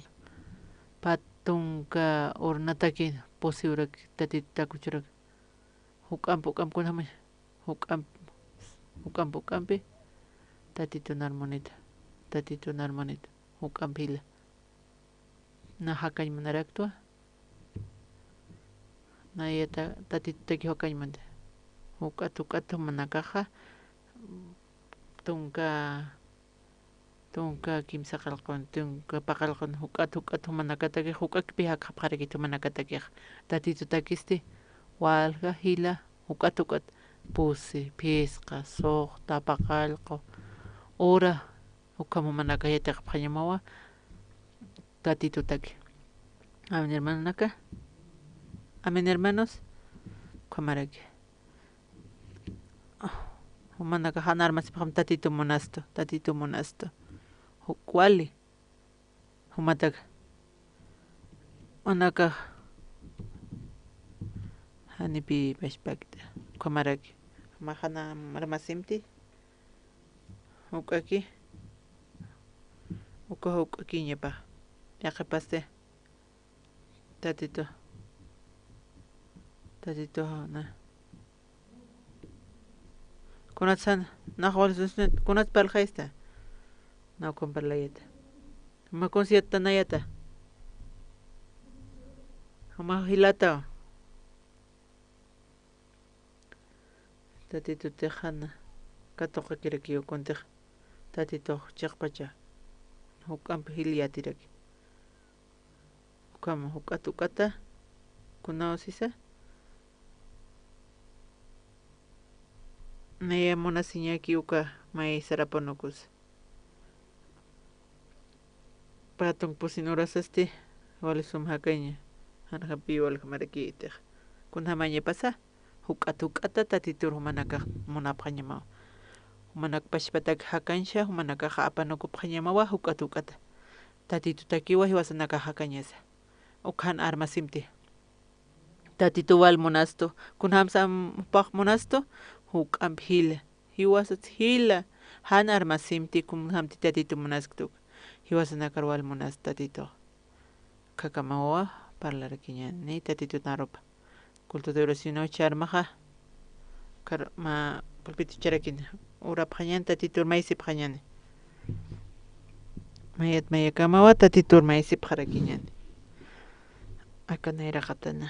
pä tunka urnatakïta, pusi urak, Tatitu takuchurak, juk'amp, juk'amp kunjamañ, juk'amp, juk'amp, juk'ampi, Tatitu nar munita, Tatitu nar munita, juk'amp jila. Na jakañ munaraktwa. Naya ta-, Tatitutaki jakañ munta. Juk'at, juk'at jumanakaxa, tunka, tunka kimsa qillqun, tunka paqallqun, juk'at, juk'at jumanakatakix, juk'akpi jakxapxarakit jumanakatakix. Tatitutakisti, walja, jila, juk'at, juk'at, pusi, phisqa, suxta, paqallqu, ura, ukham jumanakax yatiqapxañamawa, Tatitutaki. Amén, hermanonaka. Amén, hermanos. Ukhamaraki. Jumanaka jan armasipxam Tatitu munastu, Tatitu munastu. Juk wali. Jumataka. Jumanaka Janipi pachpakt'a. Ukhamaraki. Jumax jan armasimti. Juk'aki. Uka juk'akiñapa. Yaqhipasti. Tatitu. Tatitu, na. Kunatsan, nax wal susnit, kunats parlxaysta. Na ukham parlayata. Juma kunsa yattanayata. Juma jilata. Tatitutix jan katuqakirakiw kuntix. Tatitux chiqpacha. Juk'amp jil yatiraki. Ukham juk'at juk'ata, kunaw sisa. Naya munasiñaki uka may sarapanukus. Patunk pusin urasasti, wali sum jakaña. Jan jampi wal jamarakitix. Kunjamañapasa. Juk'at juk'ata Tatitur jumanakax munapxañamawa. Jumanak pachpatak jakañsa, jumanakax apanukupxañamawa, juk'at juk'ata. Tatitutakiwa jiwasanakax jakañasa. Uka jan armasimti. Tatitu wal munastu, kunjamsam jupax munastu, juk'amp jila. Jiwasat jila, jan armasimti, kunjamti Tatitu munasktuka. Jiwasanakar wal munastu Tatitu. Khakamawa parlarakiñäni Tatitut narupa. Culto de oración uka armaxa. Kar-, mä pulpitucharakini. Urapxañäni, Tatitur mayisipxañäni. Mayat mayakamawa Tatitur mayisipxarakiñäni. Aka nayraqatana.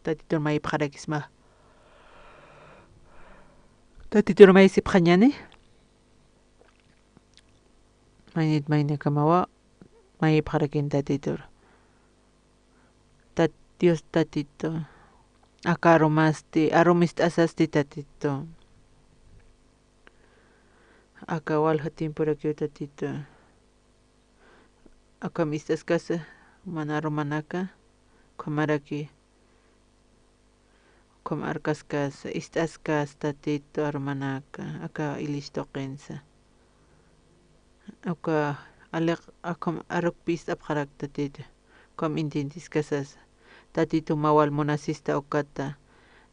Tatitur mayipxarakisma. Tatitur mayisipxañäni. Maynit maynakamawa mayipxarakin Tatitur. Tat-, Dios Tatitu. Aka arumasti, arum ist'asasti Tatitu. Aka walja tiempurakiw Tatitu. Akham ist'askasa, mana arumanaka, ukhamaraki, ukham arkaskasa, ist'askasa Tatitu arumanaka, aka ilish tuqinsa. Uka aliq akham arukpi ist'apxarak Tatitu, ukham intintiskasasa. Tatitu mä wal munasista ukata,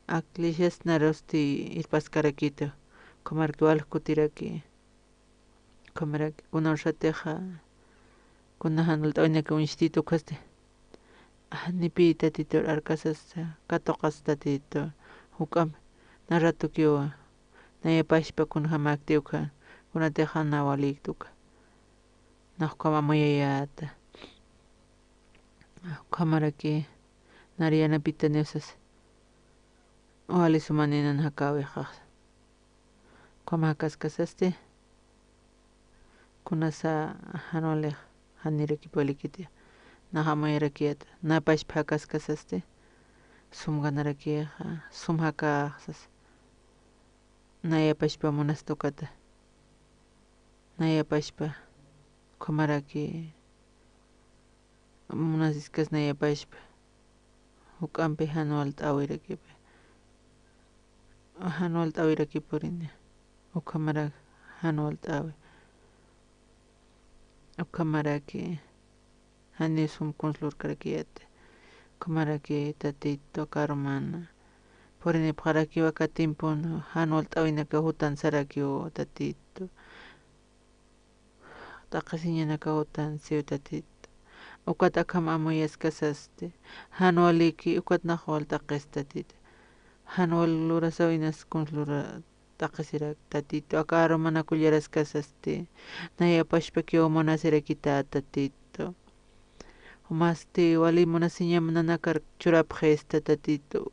aklishas narusti irpaskarakitu, ukhamaraki wal kutiraki. Ukhamaraki, kuna ursatixa, kuna jan walt'äwinaka uñstiti ukhasti. Janipi Tatitur arkasasa, katuqas Tatitu, juk'amp, na ratukiwa, naya pachpa kunjamäkti ukha, kunatixa na walïkti uka. Nax ukham amuyayäta. Ukhamaraki, nari yanapitaniw sasa. Wali suma ninan jakäwixax. Ukham jakaskasasti. Kunasa jan walix, janirakip walikiti. Nax amuyarakiyäta. Nä pachpa jakaskasasti. Sum ganarakixa, sum jakäx sasa. Naya pachpa munasta ukata. Naya pachpa. Ukhamaraki. Munasiskas naya pachpa. Juk'ampi jan walt'äwirakipi. Jan walt'äwirakipurini. Ukhamarak jan walt'äwi. Ukhamaraki. Janiw sum kunsa lurkarakiyäti. Ukhamaraki Tatitu aka arumana. Purinipxarakiw aka tiempun jan walt'äwinaka jutan sarakiw Tatitu. T'aqhisiñanakaw jutan siw Tatitu. Ukat akham amuyaskasasti. Jan walïki, ukat nax wal t'aqhis Tatitu. Jan wal lurasaw inas kunsa lura t'aqhisirak Tatitu. Aka arumana kullaraskasasti. Naya pachpakiw munasirakita Tatitu. Jumasti wali munasiñam nanakar churapxista Tatitu.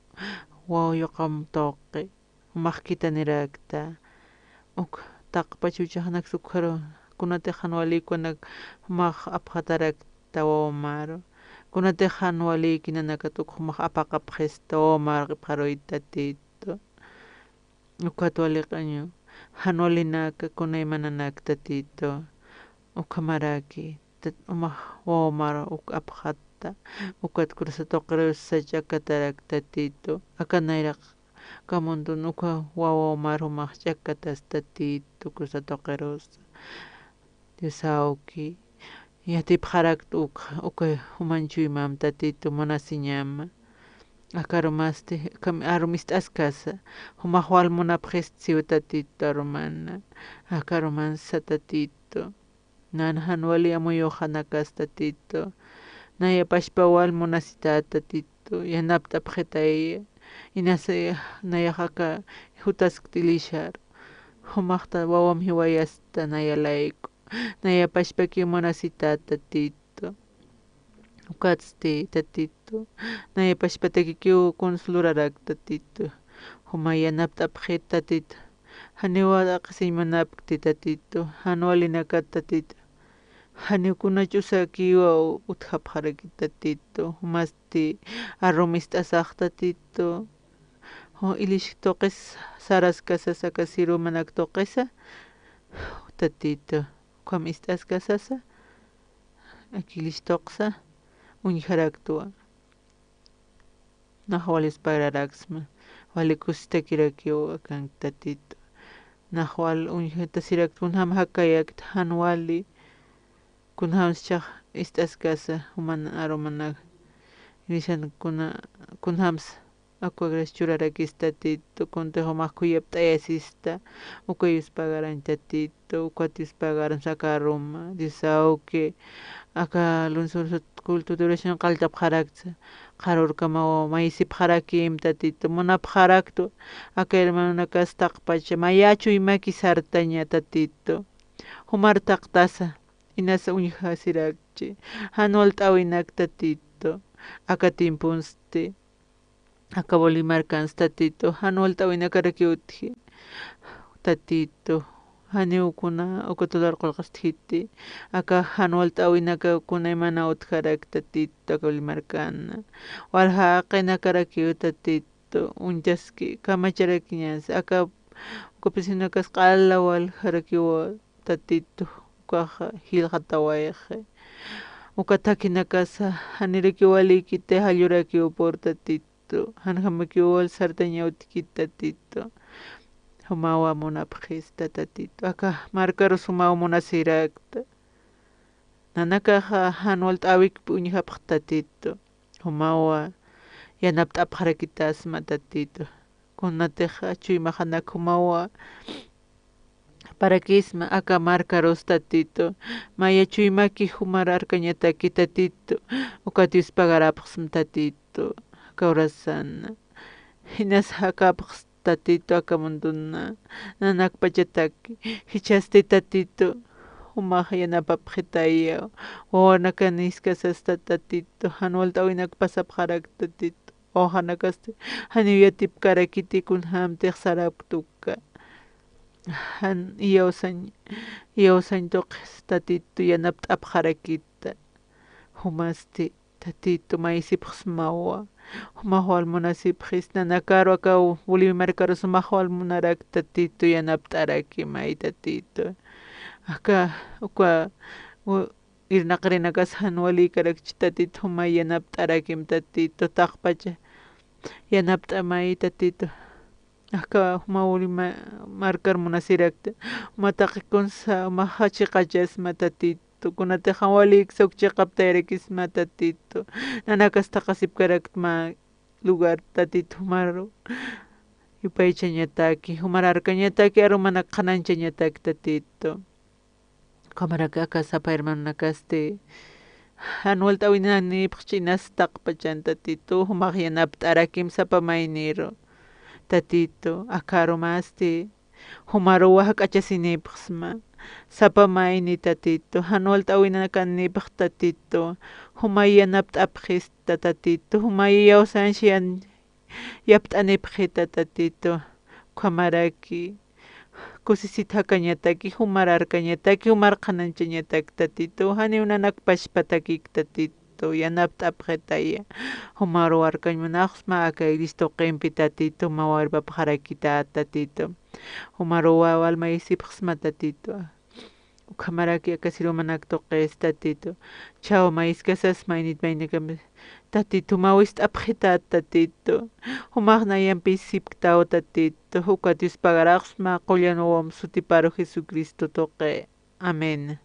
Waw yuqam tuqi. Jumax khithanirakta. Uk taqpach juchaxanaks ukharu, kunatix jan walïki jumanak jumax apxatarakta wawa maru. Kunatix jan walïki nanakat uk jumax apaqapxista wawa maru q'ipxaruyta Tatitu. Ukat waliqañu, jan walinaka kunayma nanak Tatitu. Ukhamaraki, tat-, jumax wawa maru uk apxatta. Ukat cruz tuqirus sach'akatarak Tatitu. Aka nayraq Aka mundun uka wawa mar jumax ch'akkatas Tatitu, cruz tuqirusa. Dios awki, yatipxarakt uka, uka jumañ chuymam Tatitu munasiñama. Aka arumasti, akham arum ist'askasa, jumax wal munapxist siw Tatitu arumana, aka arumansa Tatitu. Nan jan wali amuyuxanakas Tatitu. Naya pachpa wal munasität Tatitu. Yanapt'apxitay. Inasa nayax aka jutaskti lishar. Jumaxta wawam jiwayasta naya layku. Naya pachpakiw munasität Tatitu. Ukatsti Tatitu. Naya pachpatakikiw kuns lurarak Tatitu. Juma yanapt'apxit Tatitu. Janiw aqhisiñ munapkti Tatitu, jan walinakat Tatitu. Janiw kuna ch'usakiwa utjapxaraki Tatitu, jumasti arum ist'asax Tatitu. Ju-, ilisk tuqis saraskasasa, aka sirumanak tuqisa, Tatitu, ukham ist'askasasa, aka ilisk tuqsa, uñjaraktwa. Nax wali yuspagararaksma, wali kusitakirakiw akanki Tatitu. Nax wal uñjatasirakta, kunjam jakayakta, jan wali, kunjams jichhax ist'askasa, juman arumanak, inisan kuna, kunjams akwagras churarakista Tatitu, kuntix jumax khuyapt'ayasista, uka yuspagarañ Tatitu. Ukat yuspagaramsa aka aruma, Dios awki, aka lunes culto de oración qalltapxaraktsa, qharürkamaw mayisipxarakim Tatitu, munapxaraktu, aka hermanonakas taqpacha, maya chuymaki sartaña Tatitu, jumar taqtasa, inasa uñjasirakchi, jan walt'äwinak Tatitu, aka tiemponsti, aka Bolivia markans Tatitu, jan walt'äwinakarakiw utji. Tatitu, janiw kuna uka tular qullqistjiti. Aka jan walt'äwinaka kuna imana utjarak Tatitu, aka Bolivia markana. Walja jaqinakarakiw Tatitu, uñtaski, kamacharakiñas. Aka uka pisinakas q'ala waljarakiw Tatitu, ukaxa jilxatawayxi. Uka thakinakasa, janirakiw walïkiti, jallurakiw pur Tatitu. Janjamakiw wal sartañaw utjkiti Tatitu. Jumawa munapxista Tatitu. Aka markarus jumaw munasirakta. Nanakaxa jan walt'äwikpi uñjapxta Tatitu. Jumawa yanapt'apxarakitasma Tatitu. Kunatix chuymaxanak jumawa parakisma aka markarus Tatitu. Maya chuymaki jumar arkañataki Tatitu. Ukat yuspagarapxsma Tatitu. Aka urasana. Jinas jakapxsta Tatitu aka munduna. Nanakpachataki. Jichhasti Tatitu. Jumax yanapapxitaya. Wawanakan jiskasasta Tatitu. Jan walt'äwinak pasapxarak Tatitu. Wawjanakasti janiw yatipkarakiti kunjämtix sarapkta uka. Jan iyawsañ, iyawsañ tuqis Tatitu yanapt'apxarakita. Jumasti Tatitu mayisipxsmawa. Jumax wal munasipxis nanakaru aka Bolivia markarus jumax wal munarak Tatitu yanapt'araki may Tatitu. Aka, uka, u-, irnaqirinakas jan walïkarakchi Tatitu, jumay yanapt'arakim Tatitu, taqpacha yanapt'amay Tatitu. Aka juma Bolivia ma-, markar munasirakta, juma taqi kunsa, jumaxa chiqachasma Tatitu, kunatixa jan walïksa uk chiqaptayarakisma Tatitu, nanakas thaqhasipkarakta mä lugar Tatitu, jumaru yupaychañataki, jumar arkañataki, arumanak qhanañchañataki Tatitu. Ukhamaraki aka sapa hermanonakasti, jan walt'äwinanïpxchi inas taqpachan Tatitu, jumax yanapt'arakim sapa mayniru. Tatitu, aka arumasti, jumaruw jak'achasinïpxsma. Sapa mayni Tatitu, jan walt'äwinakanïpx Tatitu, jumay yanapt'apxista Tatitu, jumay iyawsansi yan-, yapt'anipxita Tatitu, ukhamaraki kusisit jakañataki, jumar arkañataki, jumar qhanañchañataki Tatitu, janiw nanak pachpatakik Tatitu, yanapt'apxitaya. Jumaruw arkañ munaxsma aka iglesia tuqimpi Tatitu, jumaw arpapxarakita Tatitu. Jumaruw wal mayisipxsma Tatitu. Ukhamaraki aka sirumanak tuqis Tatitu. Chhaw mayiskasas maynit maynakampis Tatitu, jumaw ist'apxitat Tatitu. Jumax nayampis sipktaw Tatitu. Ukat yuspagaraxsma qullan wawamp sutiparu Jesucristo tuqi. Amén.